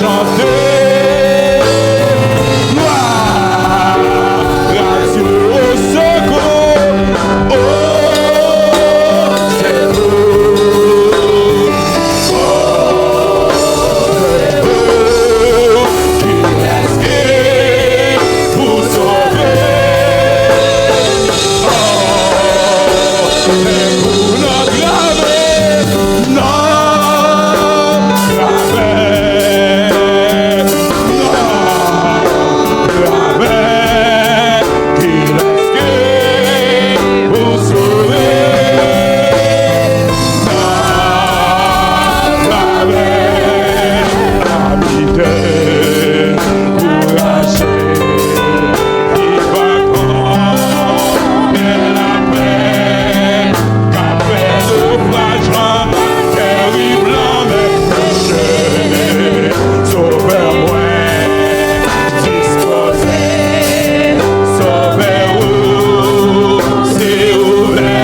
Chante glwa, radyo, au secours, au secours, au secours, kiyès ki pou sove? Oh, secours, notre armée, notre armée, notre armée, kiyès ki pou sove? Notre armée, abite, ankouraje, ki va konnen lapè, k ap fè nofraj lanmè, tèrib lanmè kouche. Sovè mwen dispoze, Sovè ou se ouvè.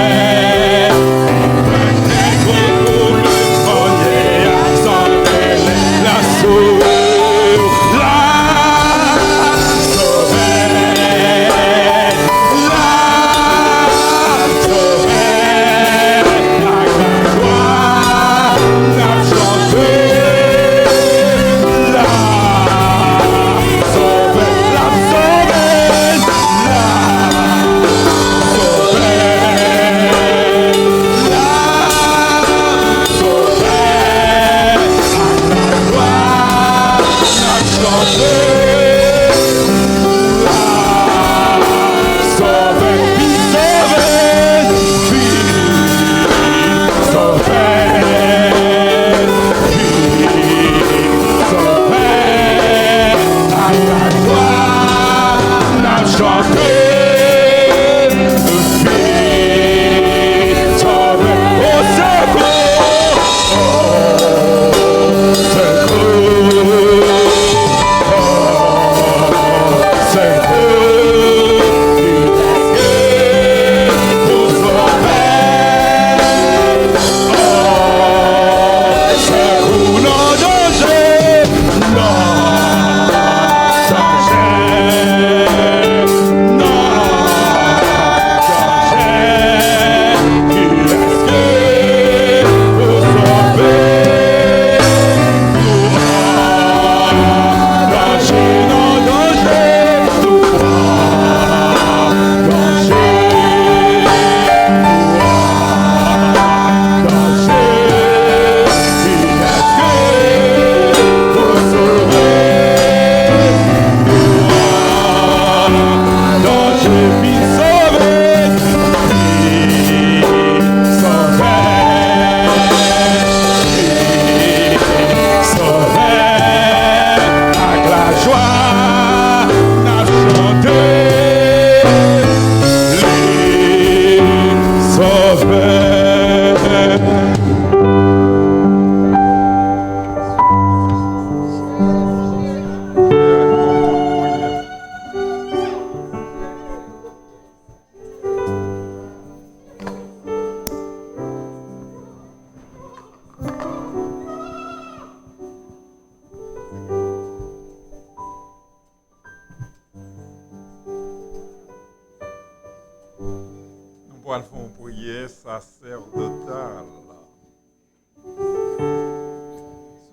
Nou pral fè yon priyè sasèdotal.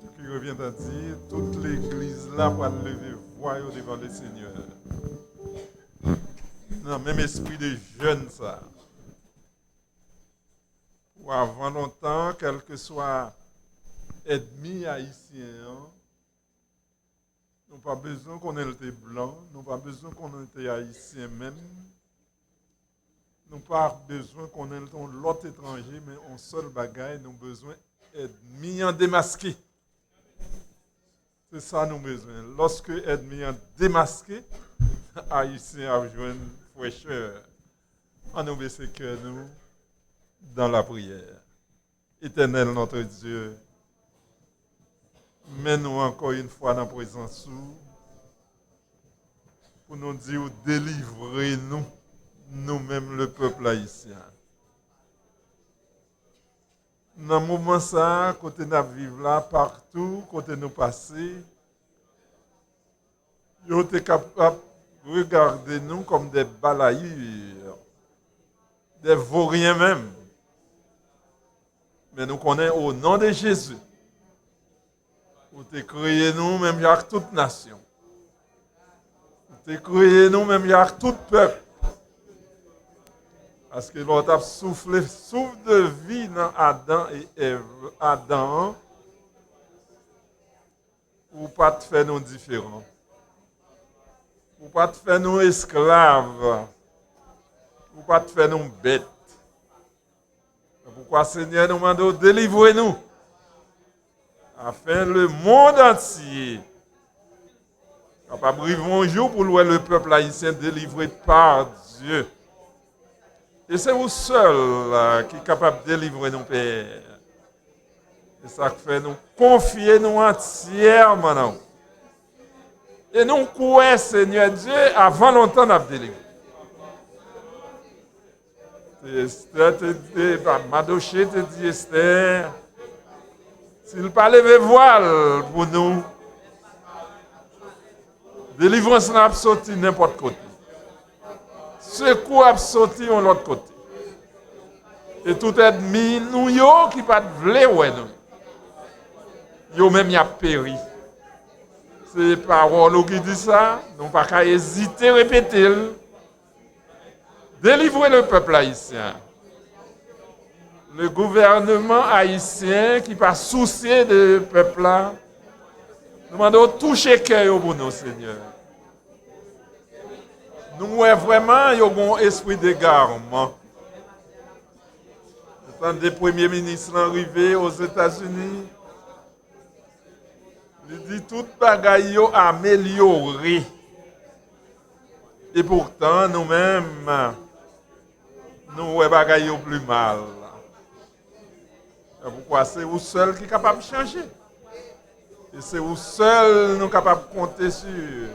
Ce qui revient à dire, tout legliz la pral leve vwa yo devan le Senyè. Nan menm espri de jèn sa. Pou avan lontan, kèlkeswa ènmi ayisyen an, nou pa bezwen konnen l te blan, nou pa bezwen konnen l te ayisyen menm, nou pa bezwen konnen l te yon lòt etranje, men yon sèl bagay, nou bezwen ènmi an demaske. Se sa nou bezwen. Lòske ènmi an demaske, Ayisyen ap jwenn frechè. Ann nou bese kè nou dans la prière. Éternel notre Dieu, men nou ankò yon fwa nan prezans ou pou nou di w delivre nou, nou menm le pèp ayisyen. Nan moman sa a, kote n ap viv la, patou kote nou pase, Yo te kapab regade nou kòm de balayir, de voryen menm. Men nou konnen, o non de Jezi, ou te kreye nou menm jan ak tout nasyon. Ou te kreye nou menm jan ak tout pèp. Paske lè w t ap soufle souf de vi nan Adan e Èv, Adan an, ou pa t fè nou diferan. Ou pa t fè nou esklav. Ou pa t fè nou bèt. Se poukwa, Senyè, nou mande w delivre nou, afen lemonn antye kapab rive yon jou pou l wè lepèp ayisyen delivre pa Dye. E se ou sèl, a, ki kapab delivre nou, Pè. E sa k fè nou konfye nou antyèman nan ou. E nou kwè, Senyè Dye, avan lontan n ap delivre. Estè te, te, Madoche te di Estè, si l pa leve vwa l pou nou, delivrans lan ap soti nenpòt kote. Sekou ap soti yon lòt kote. E tout ènmi nou yo ki pa t vle wè nou, yo menm y ap peri. Se pawòl ou ki di sa, nou pa ka ezite repete l. Delivre le peuple haïtien. Le gouvènman ayisyen ki pa sousye de pèp la, nou mande w touche kè yo pou nou, Senyè. Nou wè vrèman yo gen yon espri degarman. Tande premye minis lan rive Ozetazini, li di tout bagay yo amelyore. E poutan, nou menm, nou wè bagay yo pli mal. Se poukwa se ou sèl ki kapab chanje. E se ou sèl nou kapab konte sou.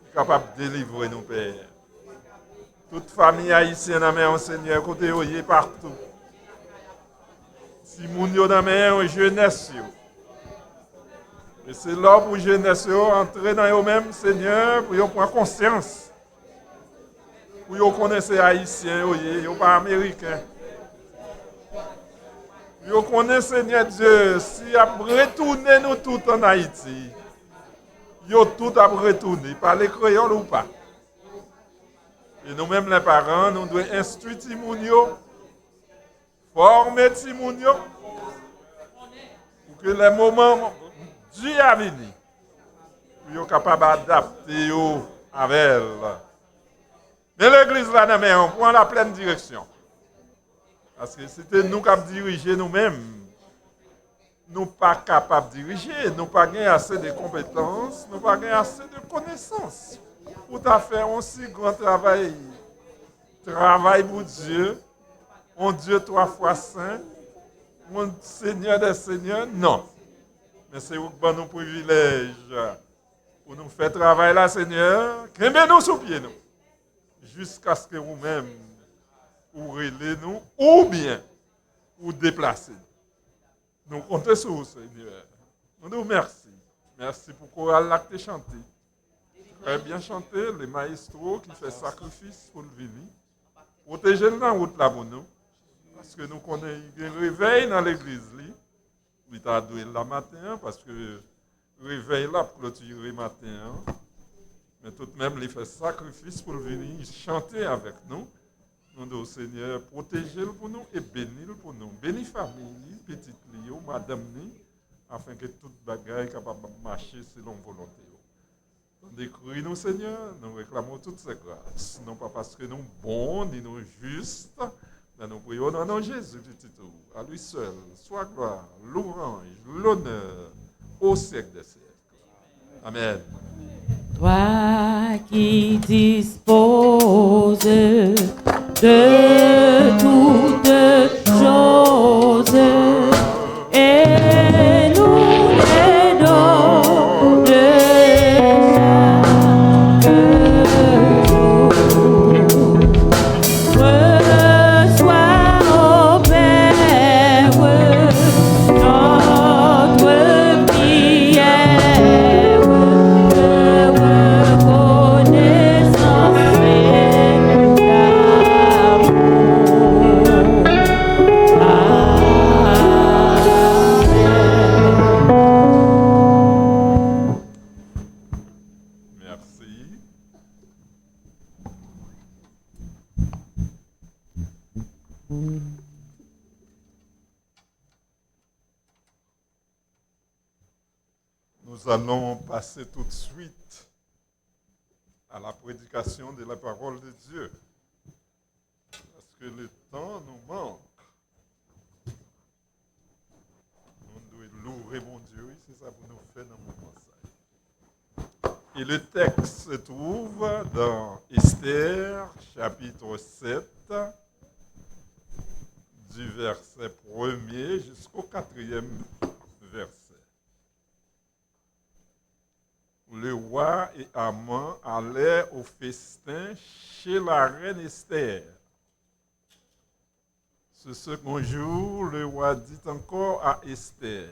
Ki kapab delivre nou, Pè. Tout fanmi ayisyen nan men w, Senyè, kote yo ye patou. Timoun yo nan men w, jenès yo. E se lè w pou jenès yo antre nan yo menm, Senyè, pou yo pran konsyans. Pou yo konnen se Ayisyen yo ye, yo pa Ameriken. Pou yo konnen, Senyè Dye, si y ap retounen nou tout ann Ayiti, yo tout ap retounen, pale kreyòl ou pa. E nou menm, lè paran, nou dwe enstwi timoun yo, fòme timoun yo, pou ke lè moman di a vini, pou yo kapab adapte yo avè l. Men legliz la nan men w, pran la plèn direksyon. Paske si te nou k ap dirije nou menm, nou pa kapab dirije, nou pa gen ase de konpetans, nou pa gen ase de konesans pou ta fè yon si gran travay, travay pou Dye, yon Dye twa fwa sen, yon Senyè dè senyè, non. Men se ou k ban nou privilèj pou nou fè travay la, Senyè. Kenbe nou sou pye nou, jiskaske ou menm, ou rele nou, oubyen ou deplase nou. Nou konte sou ou, Senyè. Nou di w mèsi. Mèsi pou koral la k te chante. Trè byen chante, le maestro ki fè sakrifis pou l vini. Pwoteje l nan wout la pou nou. Paske nou konnen li gen revèy nan legliz li. Li ta dwe la maten an, paske revèy la ap klotire maten an. Men tout menm, li fè sakrifis pou l vini chante avèk nou. Nou di w, Senyè, pwoteje l pou nou e beni l pou nou. Beni fanmi li, pitit li yo, madanm li, afenke tout bagay kapab mache selon volonte w. Tande kri nou, Senyè, nou reklame w tout sègras, non pa paske nou bon, ni nou jis, men nou priye w nan non Jezi, Pitit ou. A lui seul soit gloire, louange, l'honneur au siècle des siècles. Amèn. Toi qui disposes de toutes choses, et nous les donnes chaque jour. Reçois, ô Père, notre prière, te Nous allons passer tout de suite à la prédication de la parole de Dieu. Parce que le temps nous manque. Nou dwe loure Bondye, wi, se sa pou nou fè nan moman sa. Et le texte se trouve dans Esther, chapitre sept, du verset premier jusqu'au quatrième verset. Le roi et Haman allèrent au festin chez la reine Esther. Ce second jour, le roi dit encore à Esther,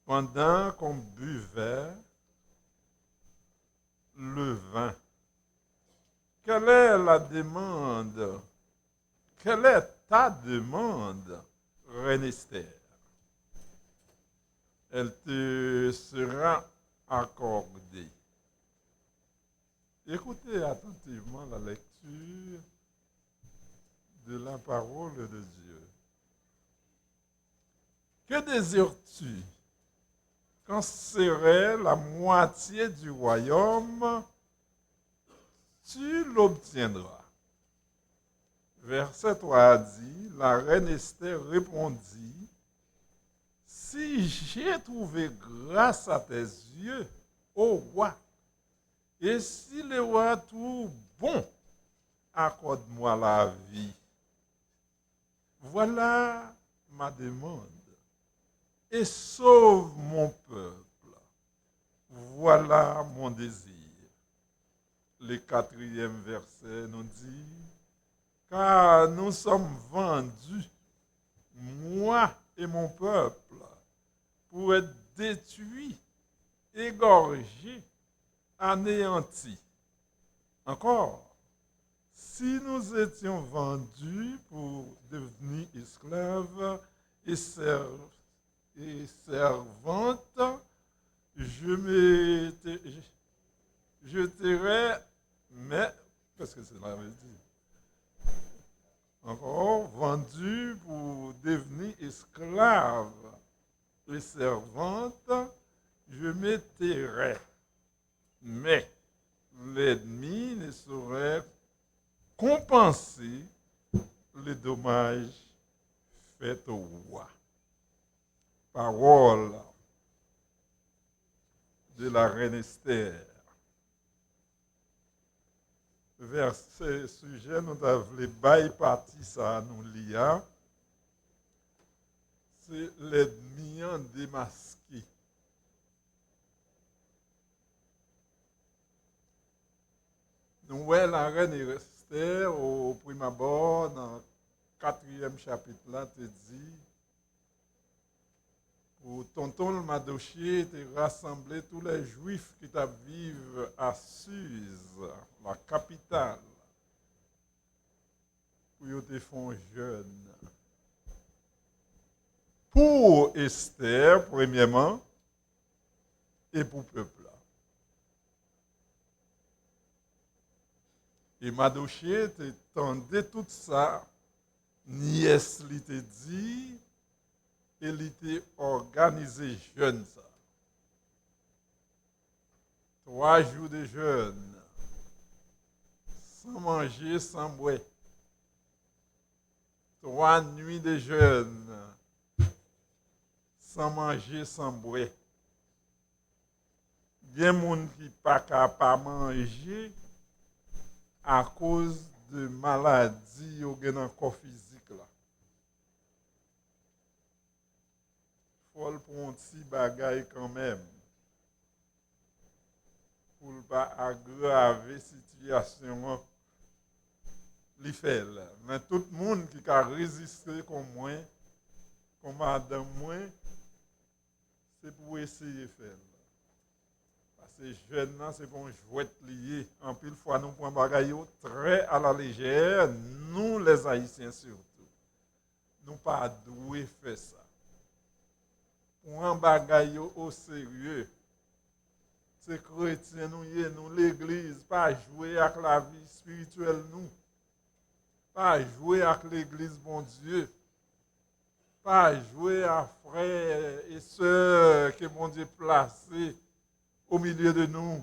pendant qu'on buvait le vin, quelle est la demande, quelle est ta demande, reine Esther? Elle te sera accordée. Écoutez attentivement la lecture de la parole de Dieu. Que désires-tu? Quand serait la moitié du royaume, tu l'obtiendras. Verset trois dit, la reine Esther répondit, si j'ai trouvé grâce à tes yeux, ô roi, et si le roi trouve bon, accorde-moi la vie. Voilà ma demande, et sauve mon peuple. Voilà mon désir. Le quatrième verset nous dit, car nous sommes vendus, moi et mon peuple, pour être détruits, égorgés, anéantis. Encore, si nous étions vendus pour devenir esclaves et, serv- et servantes, je me, je, je t'aurais, mais, qu'est-ce que cela veut dire? Encore, vendu pour devenir esclave et servante, je me tairais. Mais l'ennemi ne saurait compenser les dommages faits au roi. Parole de la reine Esther. Vèsè sijè nou ta vle bay pati sa a nou li a, se lènmi an demaske. Nou wè larèn Estè, o prim abò, nan katriyèm chapit la, te di, pou tonton l Madoche te rasanble tou lè Jwif ki t ap viv a Siz, la kapital, pou yo te fè yon jèn. Pou Estè, premyèman, e pou pèp la. E Madoche te tande tout sa nyès li te di, e li te òganize jèn sa. Twa jou de jèn, san manje, san bwè. Twa nwi de jèn, san manje, san bwè. Gen moun ki pa ka pa manje akoz de maladi yo gen nan kò fizik la. Fò l pran yon ti bagay kanmenm pou l pa agrave sitiyasyon an li fè l. Men tout moun ki ka reziste kon mwen, kon madanm mwen, se pou eseye fè l. Paske jèn nan, se pa yon jwèt li ye. Anpil fwa, nou pran bagay yo trè alalejè, nou, lèzayisyen sitou. Nou pa dwe fè sa. Pran bagay yo oserye. Se kretyen nou ye, nou legliz, pa jwe ak lavi espirityèl nou. Pa jwe ak legliz Bondye. Pa jwe ak frè e sè ke Bondye plase o milye de nou,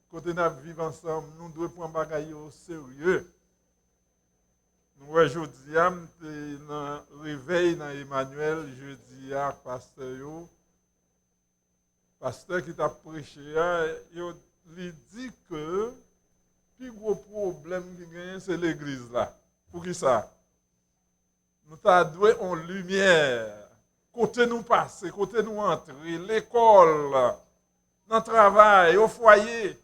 kote n ap viv ansanm, nou dwe pran bagay yo oserye. Nou wè jodi a, m te nan revèy nan Emmanuel, jodi a, pastè yo, pastè ki t ap preche a, yo, li di ke pi gwo pwoblèm ki genyen se legliz la. Poukisa? Nou ta dwe yon limyè. Kote nou pase, kote nou antre, lekòl, nan travay, o fwaye.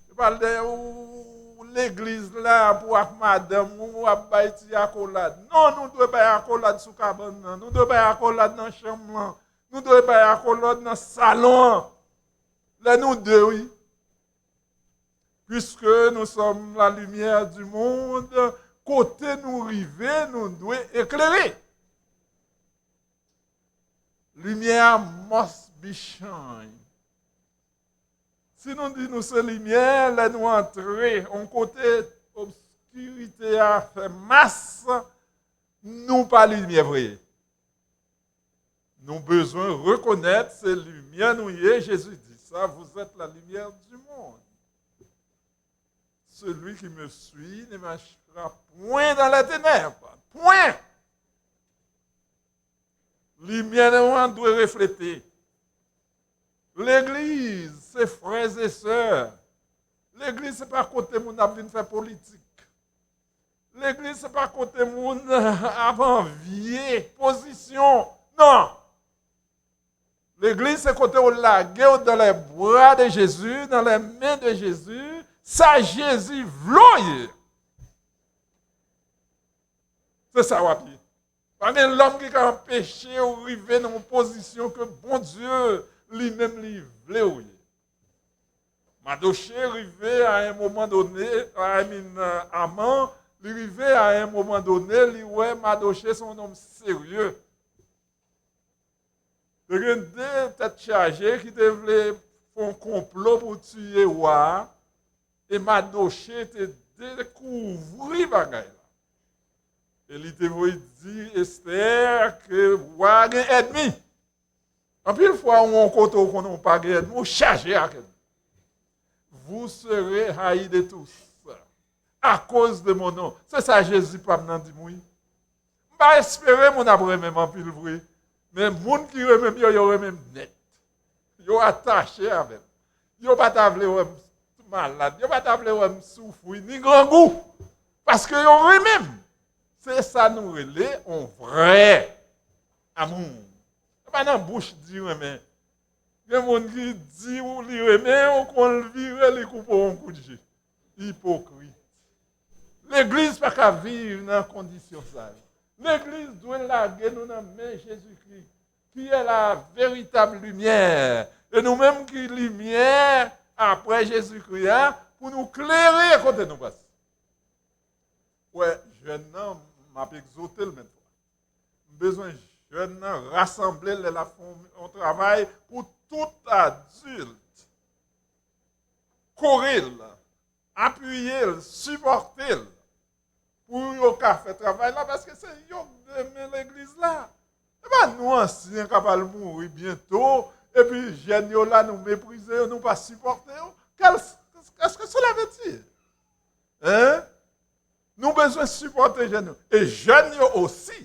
Yo pale de ou legliz la pou ak madanm ou ap bay ti akolad. Non, nou dwe bay akolad sou kabann nan. Nou dwe bay akolad nan chanm lan. Nou dwe bay akolad nan salon an. Lè nou de, wi. Puisque nous sommes la lumière du monde, kote nou rive, nou dwe eklere. Limyè a must be shine. Si nou di nou se limyè, lè nou antre yon kote obskirite a fè mas, nou pa limyè vre. Nou bezwen rekonèt se limyè nou ye. Jezi di sa, vous êtes la lumière du monde. Celui qui me suit ne marchera point dans les ténèbres. Point. Limyè nou an dwe reflete. Legliz, se frè e sè. Legliz, se pa kote moun ap vin fè politik. Legliz, se pa kote moun ap anvye pozisyon. Non. Legliz, se kote w lage w dans les bras de Jésus, dans les mains de Jésus. Sa Jezi vle w ye. Se sa w ap ye. Pa gen lòm ki ka anpeche w rive nan yon pozisyon ke Bondye li menm li vle w ye. Madoche rive a yon moman done, I mean, Aman, li rive a yon moman done, li wè Madoche se yon nonm serye. Te gen de tèt chaje ki te vle fè yon konplo pou tiye wa a, e Madoche te dekouvri bagay la. E li te voye di Estè ke wa a gen ènmi. Anpil fwa, ou yon kote ou konnen ou pa gen ènmi, ou chaje ak ènmi. Vous serez haïs de tous à cause de mon nom. Se sa Jezi pa m nan di m, wi. M pa espere moun ap renmen m anpil vre. Men moun ki renmen m yo, yo renmen m nèt. Yo atache avè m. Yo pa ta vle wè m malad. Yo pa ta vle wè m soufri, ni grangou. Paske yo renmen m. Se sa nou rele yon vrè amou. Se pa nan bouch di renmen. Gen moun ki di w li renmen w, kon l vire, li koupe w yon kout je. Ipokrit. Legliz pa ka viv nan kondisyon sa yo. Legliz dwe lage nou nan men Jezikri, qui est la véritable lumière. E nou menm ki limyè apre Jezikri a, pou nou klere kote nou pase. Wè, jèn nan, m ap egzote l menm fwa. M bezwen jèn nan rasanble lè l ap fè yon, yon travay pou tout adilt. Kore l, apiye l, sipòte l. Pou yo ka fè travay la, paske se yo k demen legliz la. E pa nou ansyen k ap al mouri byento, epi jèn yo la, nou meprize yo, nou pa sipòte yo. Kèl, est-ce que cela veut dire? Hein? Nou bezwen sipòte jèn yo. E jèn yo osi,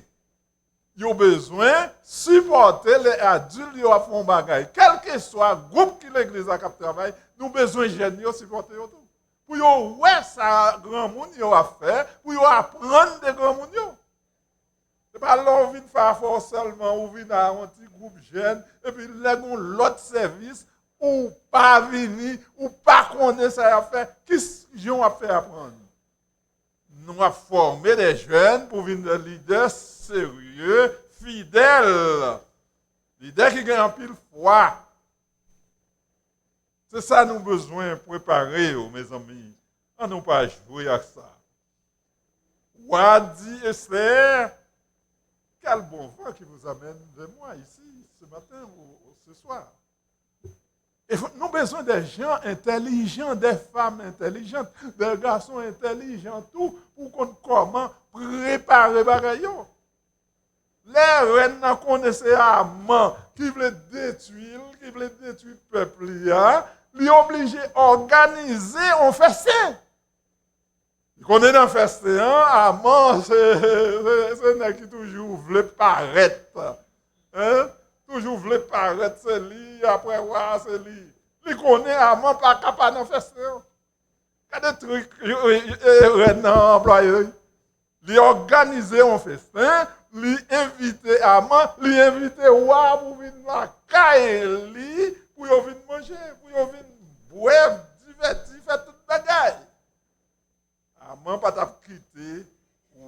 yo bezwen sipòte lè adilt yo ap fè yon bagay. Kèlkeswa gwoup ki legliz la k ap travay, nou bezwen jèn yo sipòte yo tou. Pou yo wè sa granmoun yo ap fè, pou yo aprann de granmoun yo. Se pa lè w vin fè afè w sèlman, ou vin a yon ti gwoup jèn, epi lè gen yon lòt sèvis, ou pa vini, ou pa konnen sa y ap fè, ki s-, jan w ap fè aprann? Nou ap fòme de jèn pou vin de lidè serye, fidèl, lidè ki gen anpil fwa. Se sa nou bezwen prepare yo, mezanmi. An nou pa jwe ak sa. Wa di Esther, quel bon vent qui vous amène vers moi ici ce matin ou, ou ce soir? E fò, nou bezwen de jan entèlijan, de fanm entèlijant, de gason entèlijan tou, pou konn kòman prepare bagay yo. Lè rèn nan konnen se Aman ki vle detwi l, ki vle detwi pèp li a, li oblije òganize yon festen. Li konnen nan festen an, Aman se, se, se nèg ki toujou vle parèt. Hein? Toujou vle parèt, se li, apre wa a, se li. Li konnen Aman pa ka pa nan festen an. Gade trik rèn nan anplwaye. Li òganize yon festen, li envite Aman, li envite wa pou vin lakay li, pou yo vin manje, pou yo vin bwè, divèti, fè tout bagay. Aman pa t ap kite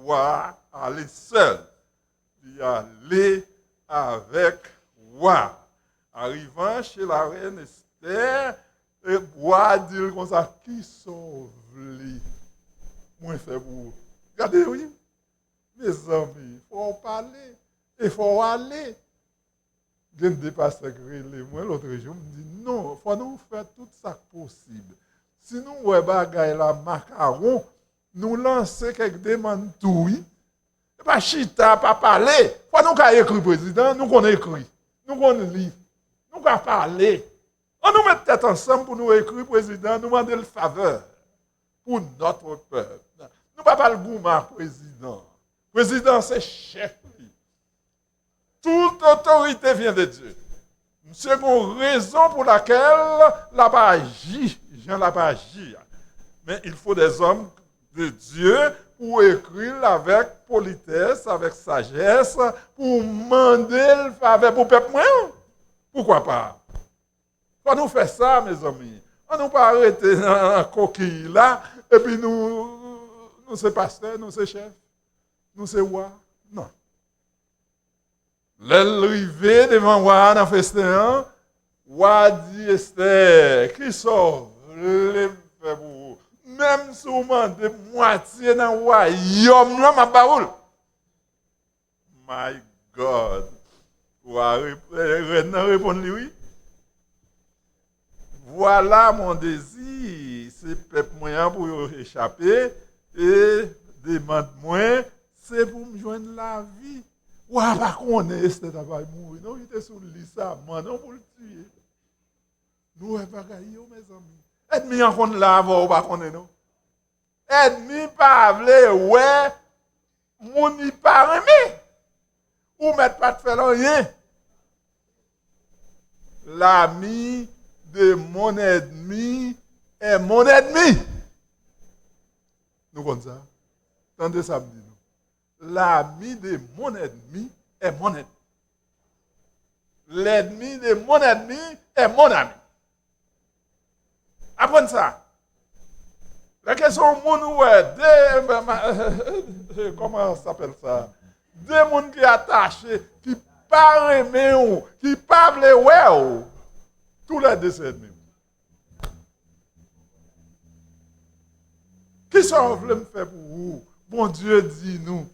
wa a ale sèl. Li ale avèk wa. Arivan che larèn Estè, e wa a di l konsa, "Kisa w vle mwen fè pou ou?" Gade, wi. Mezanmi, fò w pale e fò w ale. Gen de pastè ki rele mwen lòt jou, m di, "Non, fò nou fè tout sa k posib. Si nou wè bagay la makawon, nou lanse kèk demann tou, wi. E pa chita, pa pale. Fò nou ka ekri prezidan, nou konn ekri, nou konn li, nou ka pale. An nou met tèt ansanm pou nou ekri prezidan, nou mande l favè pou notre peuple." Nou pa pral goumen ak prezidan. Prezidan se chèf li. Toute autorité vient de Dieu. Misye gon rezon pou lakèl l ap aji jan l ap aji a. Men il faut des hommes de Dieu pou ekri l avèk politès, avèk sajès, pou mande l favè pou pèp mwen. Poukwa pa? Fò nou fè sa, mezanmi. An nou pa rete nan, nan kokiy la, epi nou, nou se pastè, nou se chèf, nou se wa. Non. Lè l rive devan wa a nan festen an, wa a di Estè, "Kisa w vle m fè pou ou? Menm si w mande m mwatye nan wayòm lan, m ap ba ou l." My God! Wa, rèn nan reponn li, wi. Vwala mon dezi, se pèp mwen an pou yo echape, e demann mwen, se pou m jwenn lavi. Wa pa konnen Estè ta pral mouri, non, li te sou lis Aman, non, pou l tiye. Nou wè bagay yo, mezanmi. Ènmi an konn la avè w, ou pa konnen, non. Ènmi pa vle wè moun li pa renmen. Ou mèt pa t fè l anyen. L'ami de mon ennemi est mon ennemi. Nou konn sa? Tande sa m di nou. L'ami de mon ennemi est mon ennemi. L'ennemi de mon ennemi est mon ami. Aprann sa. Lè ke se yon moun ou wè, de, kòman sa apèl sa? De moun ki atache, ki pa renmen w, ki pa vle wè w, toulède se ènmi w. Kisa w vle m fè pou ou? Bondye di nou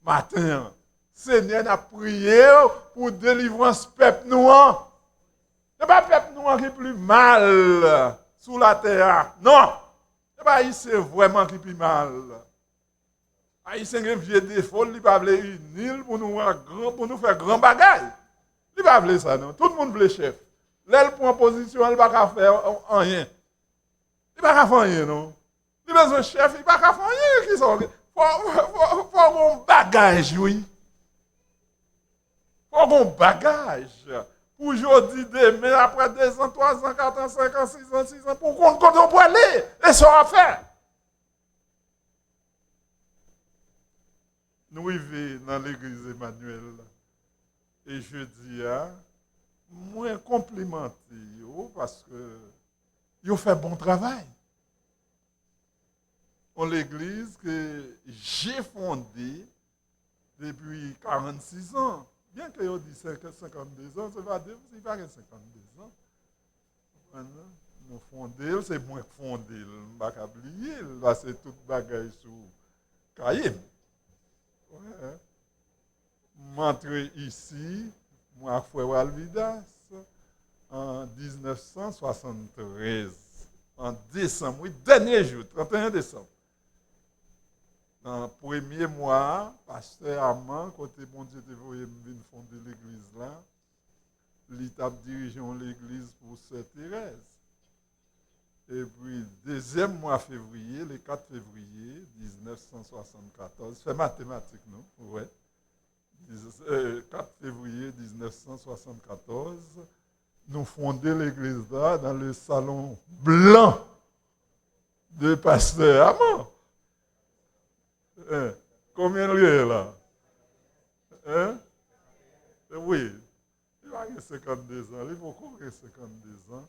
maten an, Senyè, n ap priye w pou delivrans pèp nou an. Se pa pèp nou an ki pi mal sou latè a. Non! Se pa Ayisyen vrèman ki pi mal. Ayisyen gen vye defo l, li pa vle ini l pou nou, gran, pou nou fè gran bagay. Li pa vle sa, non. Tout moun vle chèf. Lè l pran pozisyon an, li pa ka fè anyen. Li pa ka fè anyen, non. Li bezwen chèf, li pa ka fè anyen. Kisa w gen? Fò, fò, fò, fò gon bagaj, wi. Fò gon bagaj. Pou jodi, demen, apre dezan, twazan, katran, senkan, sizan, sizan, pou w konn kote w prale. E sa w ap fè. Nou rive nan legliz Emmanuel. E jodi a, mwen konplimante yo paske yo fè bon travay. Yon legliz ke j'ai fondé depi karannsis an. Byen ke yo di senk, senkannde zan, se pa de, li pa gen senkannde zan. Konprann, non? Nou fonde l, se mwen k fonde l. M pa ka bliye l, paske tout bagay sou kaye m. Wè. M antre isi, mwen ak frè Walvidas, an diznèf san swasanntrèz, an desanm, wi, dènye jou, tranteyen desanm. Nan premye mwa a, pastè Aman, kote Bondye te voye m vin fonde legliz la, li t ap dirije yon legliz pou Sè Terèz. Epi, dezyèm mwa fevriye, le kat fevriye diznèf san swasannkatòz, fè matematik nou, ou wè. Diz- eh, kat fevriye diznèf san swasannkatòz, nou fonde legliz la dans le salon blanc de pastè Aman. Hein? Konbyen l gen la? Hein? Wi. Li pa gen senkanndezan, li poko gen senkanndezan.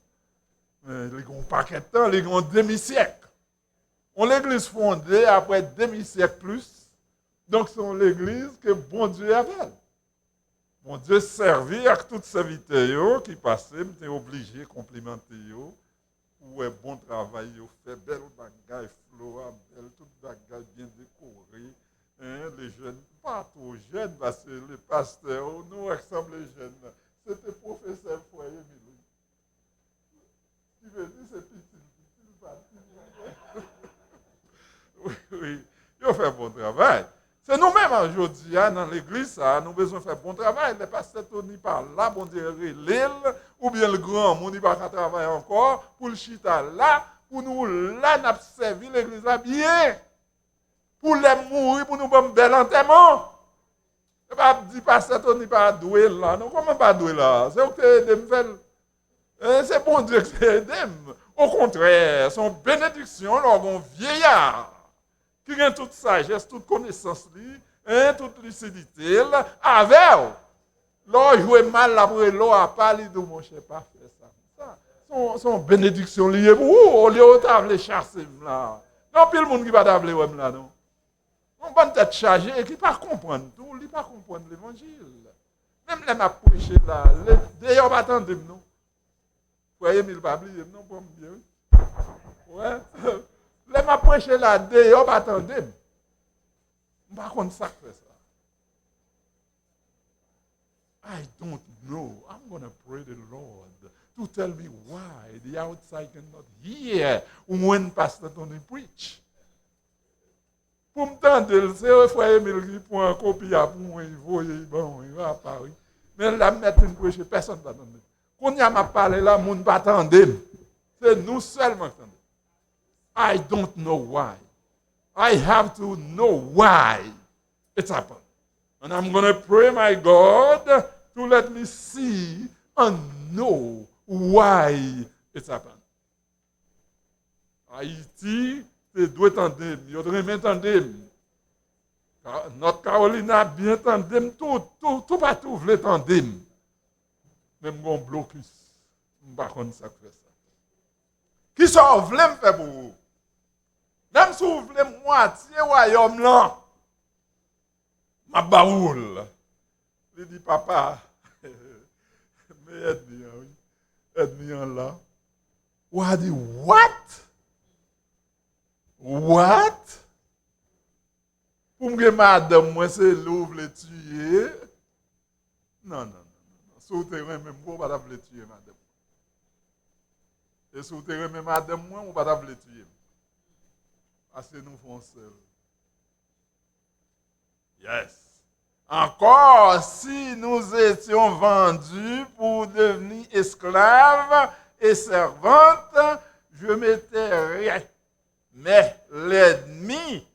Men li gen yon pakèt tan, li gen yon demi syèk. Yon legliz fonde apre demi syèk plis. Donk, se yon legliz ke Bondye avè l. Bondye sèvi ak tout sèvitè yo ki pase, m te oblije konplimante yo pou wè bon travay yo fè, bèl bagay, flo a bèl, tout bagay byen dekore. Hein, les jeunes, pa two jèn, paske le pastè, nou wè k sanble jèn nan. Se te pwofesè frè Emil, wi. Ki vle di se pitit, pitit pa pitit. Wi, wi. Yo fè bon travay. Se nou menm, an, jodi a, nan legliz sa a, nou bezwen fè bon travay. Lè pastè Tony pa la, Bondye rele l, oubyen l granmoun, li pa ka travay ankò, pou l chita la, pou nou la, n ap sèvi legliz la byen. Pou lè m mouri, pou nou ban m bèl antèman. E pa ap di pastè Tony pa dwe la, non. Kòman pa dwe la? Se ou ki te ede m fè l. E se Bondye ki te ede m. Okontrè, se yon benediksyon lè w gen yon vyeyar ki gen tout sajès, tout konesans li, en, tout lisidite l avè w. Lè w jwe mal, l ap rele w apa, li di w, monchè, pa fè sa. Sa, se yon, se yon benediksyon li ye pou ou, olye w ta vle chase m la. Gen anpil moun ki pa ta vle wè m la, non. Yon bann tèt chaje e ki pa konprann tou, li pa konprann levanjil. Menm lè m ap preche la, le, deyò pa tande m, non. Frè Emil pa bliye m, non, pran m byen, wi. Wè. Lè m ap preche la, deyò pa tande m. M pa konn sa k fè sa. I don't know. I'm gonna pray the Lord to tell me why the outside cannot hear when Pastor Tony preach. Pou m tande l, se frè Emil ki pran kopi a pou mwen, li voye l ban mwen, apa, wi. Men lè m mèt fin preche, pèsonn pa tande. Kounye a m ap pale la, moun pa tande m. Se nou sèlman k tande. I don't know why. I have to know why it's happened. And I'm gonna pray my God to let me see and know why it's happened. Ayiti te dwe tande m, yo t renmen tande m. Ka- North Carolina byen tande m, tou, tou, toupatou vle tande m. Men m gon blokis. M pa konn sa k fè sa. Kisa w vle m fè pou ou? Menm si w vle mwatye wayòm lan, m ap ba ou l. Li di, papa, men ènmi an, wi. Ènmi an la. Wa di, what? What? Pou m gen madanm mwen, se li w vle tiye? Non, non, non, non, non. Si w te renmen m, ou pa t ap vle tiye madanm mwen. E si w te renmen madanm mwen, ou pa t ap vle tiye m. Paske nou fè yon sèl. Yes. Encore, si nous étions vendus pour devenir esclaves et servantes, je me tairais. Mais l'ennemi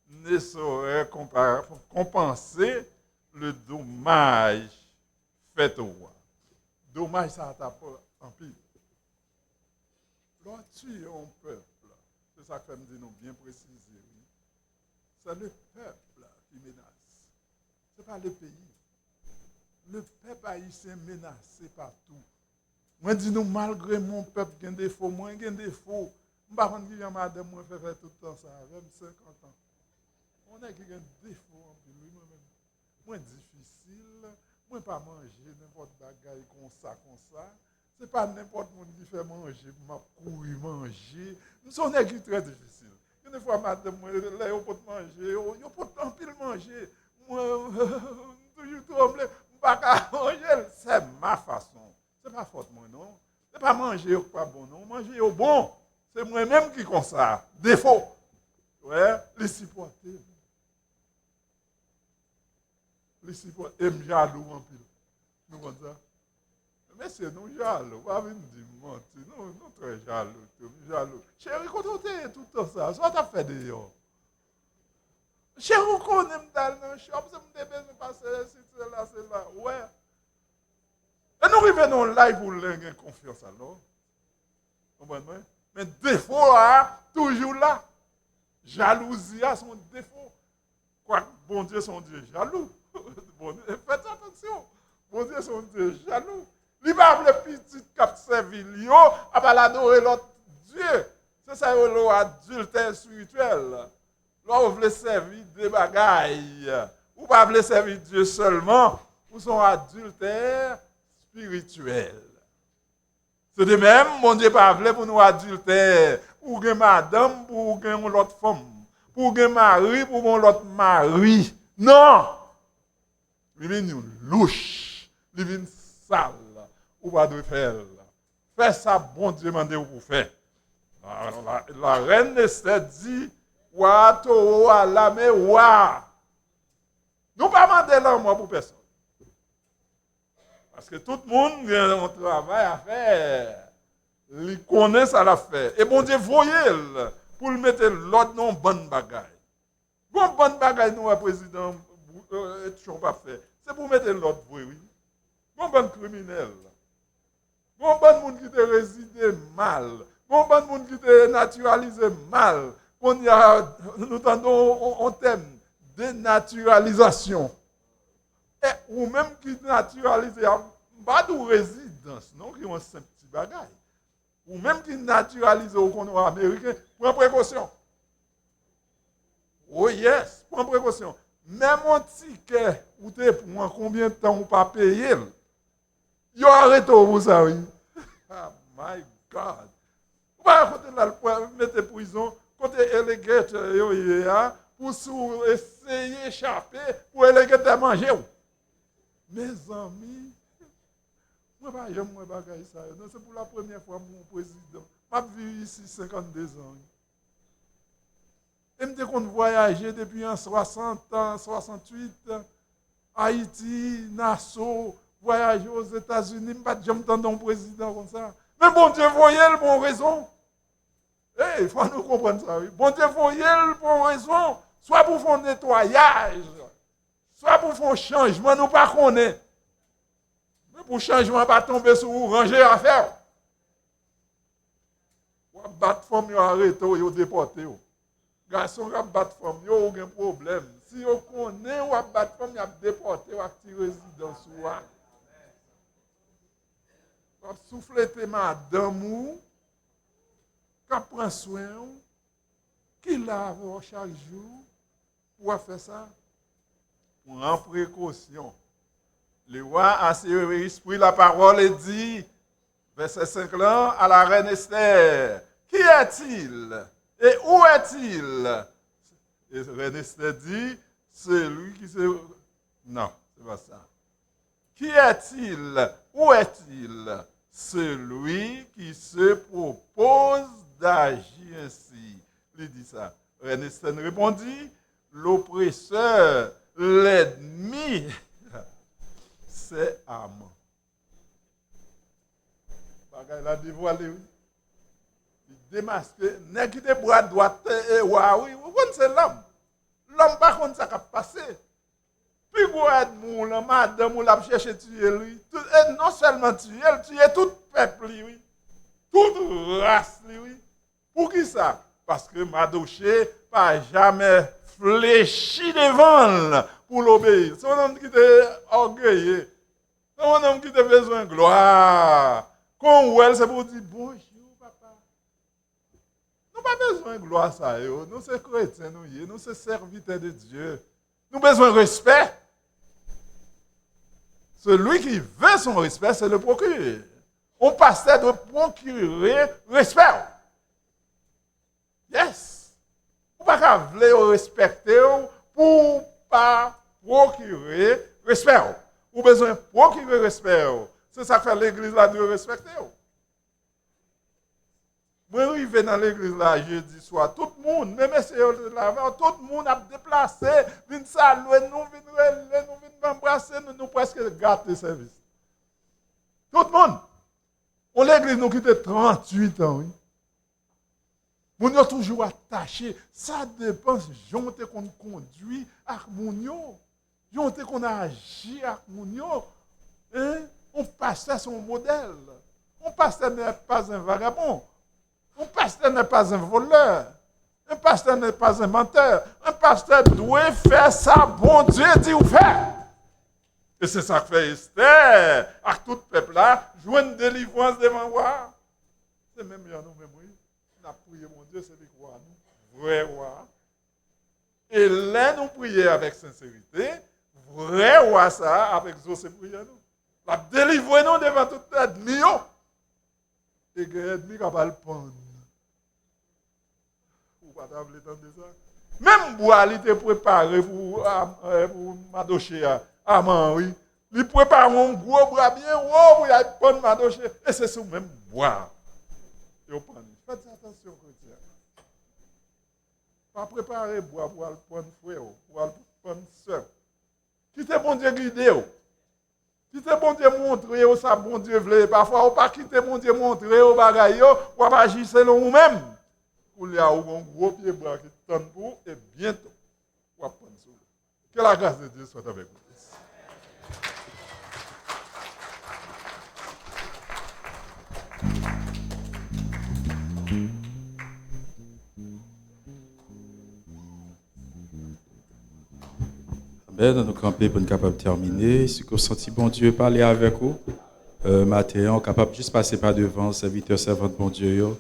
ne saurait compa- compenser le dommage fait au roi. Domaj sa a t ap anpil. Lè w tiye yon pèp, se sa k fè m di nou byen presize, wi. Se le pèp ki menase. Se pa le peyi. Le pèp ayisyen menase patou. Mwen di nou, malgre mon pèp gen defo, mwen gen defo. M pa konn kijan madanm mwen fè fè tout tan sa avè m, senkant an. Yon nèg ki gen defo anpil, wi, mwen menm. Mwen difisil, mwen pa manje nenpòt bagay konsa, konsa. Se pa nenpòt moun ki fè manje pou m ap kouri manje. M se yon nèg ki trè difisil. Gen de fwa, madanm mwen, lè yo pot manje, yo, yo pot anpil manje. Mwen, m toujou tranble, m pa ka manje l. C'est ma façon. Se pa fòt mwen, non. Se pa manje yo k pa bon, non. Manje yo bon. Se mwen menm ki konsa. Defo. Wè, li sipòte m. Li sipòte. E m jalou anpil. Nou konn sa? Mesye, nou jalou. Pa vin di m manti. Nou, nou trè jalou tou. M jalou. Cheri, kote w te ye tout tan sa? Sa w t ap fè deyò? Cheri, ou konnen m t al nan shop, se m te bezwen pase si se la, se la. Wè. E nou rive nan yon laj pou lè gen konfyans la, non? Konprann mwen? Men defo a toujou la. Jalouzi a se yon defo. Kwak Bondye se yon Dye jalou. Bondye, fèt atansyon. Bondye se yon Dye jalou. Li pa vle pitit k ap sèvi l yo ap al adore lòt dye. Se sa yo rele w adiltè espirityèl. Lè w vle sèvi de bagay, ou pa vle sèvi Dye sèlman, ou se yon adiltè espirityèl. Se de menm, Bondye pa vle pou nou adiltè, pou w gen madanm, pou w gen yon lòt fanm, pou w gen mari, pou w gen yon lòt mari. Non! Li vin yon louch, li vin sal, ou pa dwe fè l. Fè sa Bondye mande w pou w fè. La, la, la rèn Estè di wa a, towo a, lame wa a. Nou pa mande lanmò pou pèsonn. Paske tout moun gen yon travay a fè. Li konnen sa l ap fè. E Bondye voye l pou l mete lòd nan yon bann bagay. Gon bann bagay nou wè prezidan, euh, Trump ap fè. Se pou mete lòd vre, wi. Gon bann kriminèl. Gon bann moun ki te rezide mal. Gon bann moun ki te natiralize mal. Kounye a, nou tande on, on, on tèm, denatiralizasyon. E ou menm ki natiralize a, m pa di w rezidans, non, ki yon senp ti bagay. Ou menm ki natiralize, ou konnen w Ameriken, pran prekosyon. Oh yes, pran prekosyon. Menm yon tikè ou te pran, konbyen tan ou pa peye l, yo arete w pou sa, wi. Oh my God. Ou pa wè kote l al pran, mete prizon, kote alligator yo ye a, pou si w eseye chape, pou alligator manje w. Mezanmi, mwen pa janm wè bagay sa yo. Non, se pou la premyè fwa m wè yon prezidan. M ap viv isi senkannde zan, wi. E m te konn vwayaje depi an swasant, an swasanntuit, Ayiti, Naso, vwayaje Ozetazini, m pa t janm tande yon prezidan konsa. Men Bondye voye l pou yon rezon. Ey, fò nou konprann sa, wi. Bondye voye l pou yon rezon. Swa pou fè yon netwayaj, swa pou fè yon chanjman, nou pa konnen. Men pou chanjman pa tonbe sou ou, ranje afè w. W ap bat fanm, yo arete w, yo depòte w. Gason k ap bat fanm yo, ou gen pwoblèm. Si yo konnen w ap bat fanm, y ap depòte w ak ti rezidans ou a. W ap souflete madanm ou, k ap pran swen w, ki la avè w chak jou, pou w ap fè sa. Pran prekosyon. Le roi a saisi l'esprit, la parole, et dit, vèsè senk lan, à la reine Esther, qui est-il? Et où est-il? Et reine Esther dit, celui qui se... Non, c'est pas ça. Qui est-il? Où est-il? Celui qui se propose d'agir ainsi. Li di sa. Reine Esther répondit, l'oppresseur, l'ennemi, c'est Haman. Bagay la devwale, wi. Li demaske. Nèg ki te bra dwat e wa, wi. Ou konn se lòm. Lòm pa konn sa k ap pase. Pi gwo ènmi w lan, madanm ou, l ap chèche tiye l, wi. Tout, e non sèlman tiye l, tiye tout pèp li, wi. Tout ras li, wi. Poukisa? Paske Madoche pa jamè flechi devan l pou l obeyi l. Se yon nonm ki te ògeye. Se yon nonm ki te bezwen glwa. Kon w wè l, se pou w di, bonjou, papa. Nou pa bezwen glwa sa yo. Nou se kretyen, nou ye. Nou se sèvitè de Dye. Nou bezwen respè. Celui qui veut son respect, c'est le procureur. Un pasteur doit procurer respect. Yes. Ou pa ka vle yo respekte w pou w pa pwokire respè w. Ou bezwen pwokire respè w. Se sa k fè legliz la dwe respekte w. Mwen rive nan legliz la jedi swa, tout moun, menm mesye yo te la avè w, tout moun ap deplase, vin salye nou, vin rele nou, vin anbrase nou, nou prèske gate sèvis. Tout moun! Yon legliz nou kite tranntuit an, wi. Moun yo toujou atache. Sa depann jan w te konn kondui ak moun yo, jan w te konn aji ak moun yo. Hein? Un pasteur, c'est un modèle. Un pasteur n'est pas un vagabond. Un pasteur n'est pas un voleur. Un pasteur n'est pas un menteur. Un pasteur dwe fè sa Bondye di w fè. E se sa k fè Estè ak tout pèp la jwenn delivrans devan wa a. Se menm jan nou menm, wi. N ap priye Bondye, se li k wa nou, vrè wa a. E lè nou priye avèk senserite, vrè wa sa a ap egzose priyè nou. L ap delivre nou devan tout ènmi yo. E gen ènmi k ap al pann. Ou pa ta vle tande sa? Menm bwa li te prepare pou, a, e, pou Madoche a, Aman an, wi. Li prepare yon gwo bwa byen wo pou y al pann Madoche. E se sou menm bwa a yo pann li. Fèt atansyon, kretyen. Pa prepare bwa pou al pann frè w, pou al pann sè w. Kite Bondye gide w. Kite Bondye montre w sa Bondye vle. Pafwa, ou pa kite Bondye montre w bagay yo, w ap aji selon ou menm. Koulye a, ou gen yon gwo pye bwa ki tann pou ou, e byento, w ap pann sou li. Que la grâce de Dieu soit avec vous tous. Amèn. Ann nou kanpe pou n kapab tèmine. Si w santi Bondye pale avèk ou, euh, maten an, ou kapab jis pase pa devan sèvitè, sèvant Bondye yo,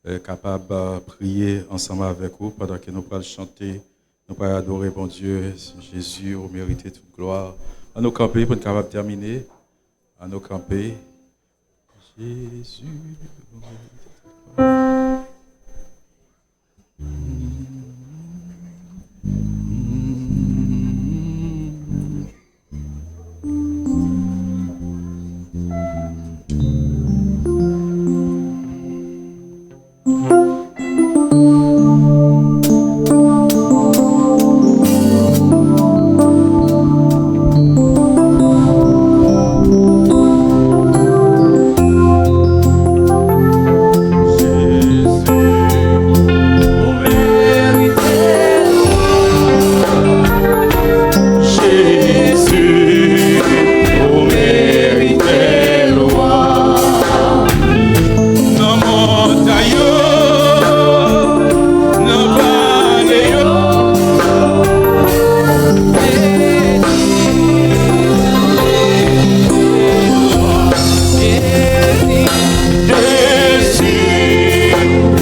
euh, kapab, euh, priye ansanm avèk ou pandan ke nou pral chante, nou pral adore Bondye. Jezi, ou merite tout glwa. Ann nou kanpe pou n kapab tèmine. Ann nou kanpe. Jezi, ou merite tout glwa. Jezi, ou merite lwa. Nan montay yo, nan vale yo. Jezi,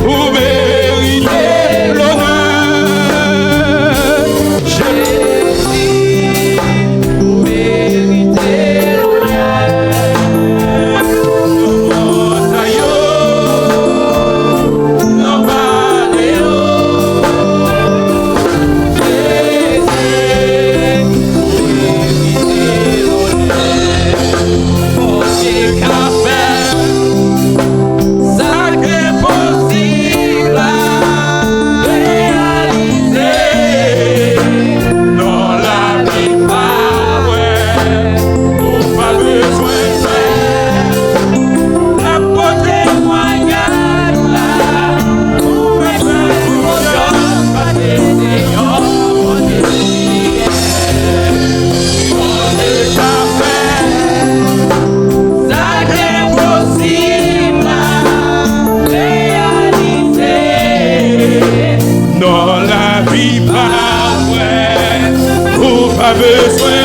ou merite lonè. Jezi, ou merite lonè. Nan montay yo, nan vale yo. Jezi, ou merite lonè. Bondye ka fè sa k enposib la reyalize. Non, lavi pa vre, ou pa bezwen pè. N ap pote temwayaj la, ou mèt konfyans, pase deyò, Bondye fidèl. Bondye ka fè sa k enposib la reyalize. Non, lavi pa vre, ou pa bezwen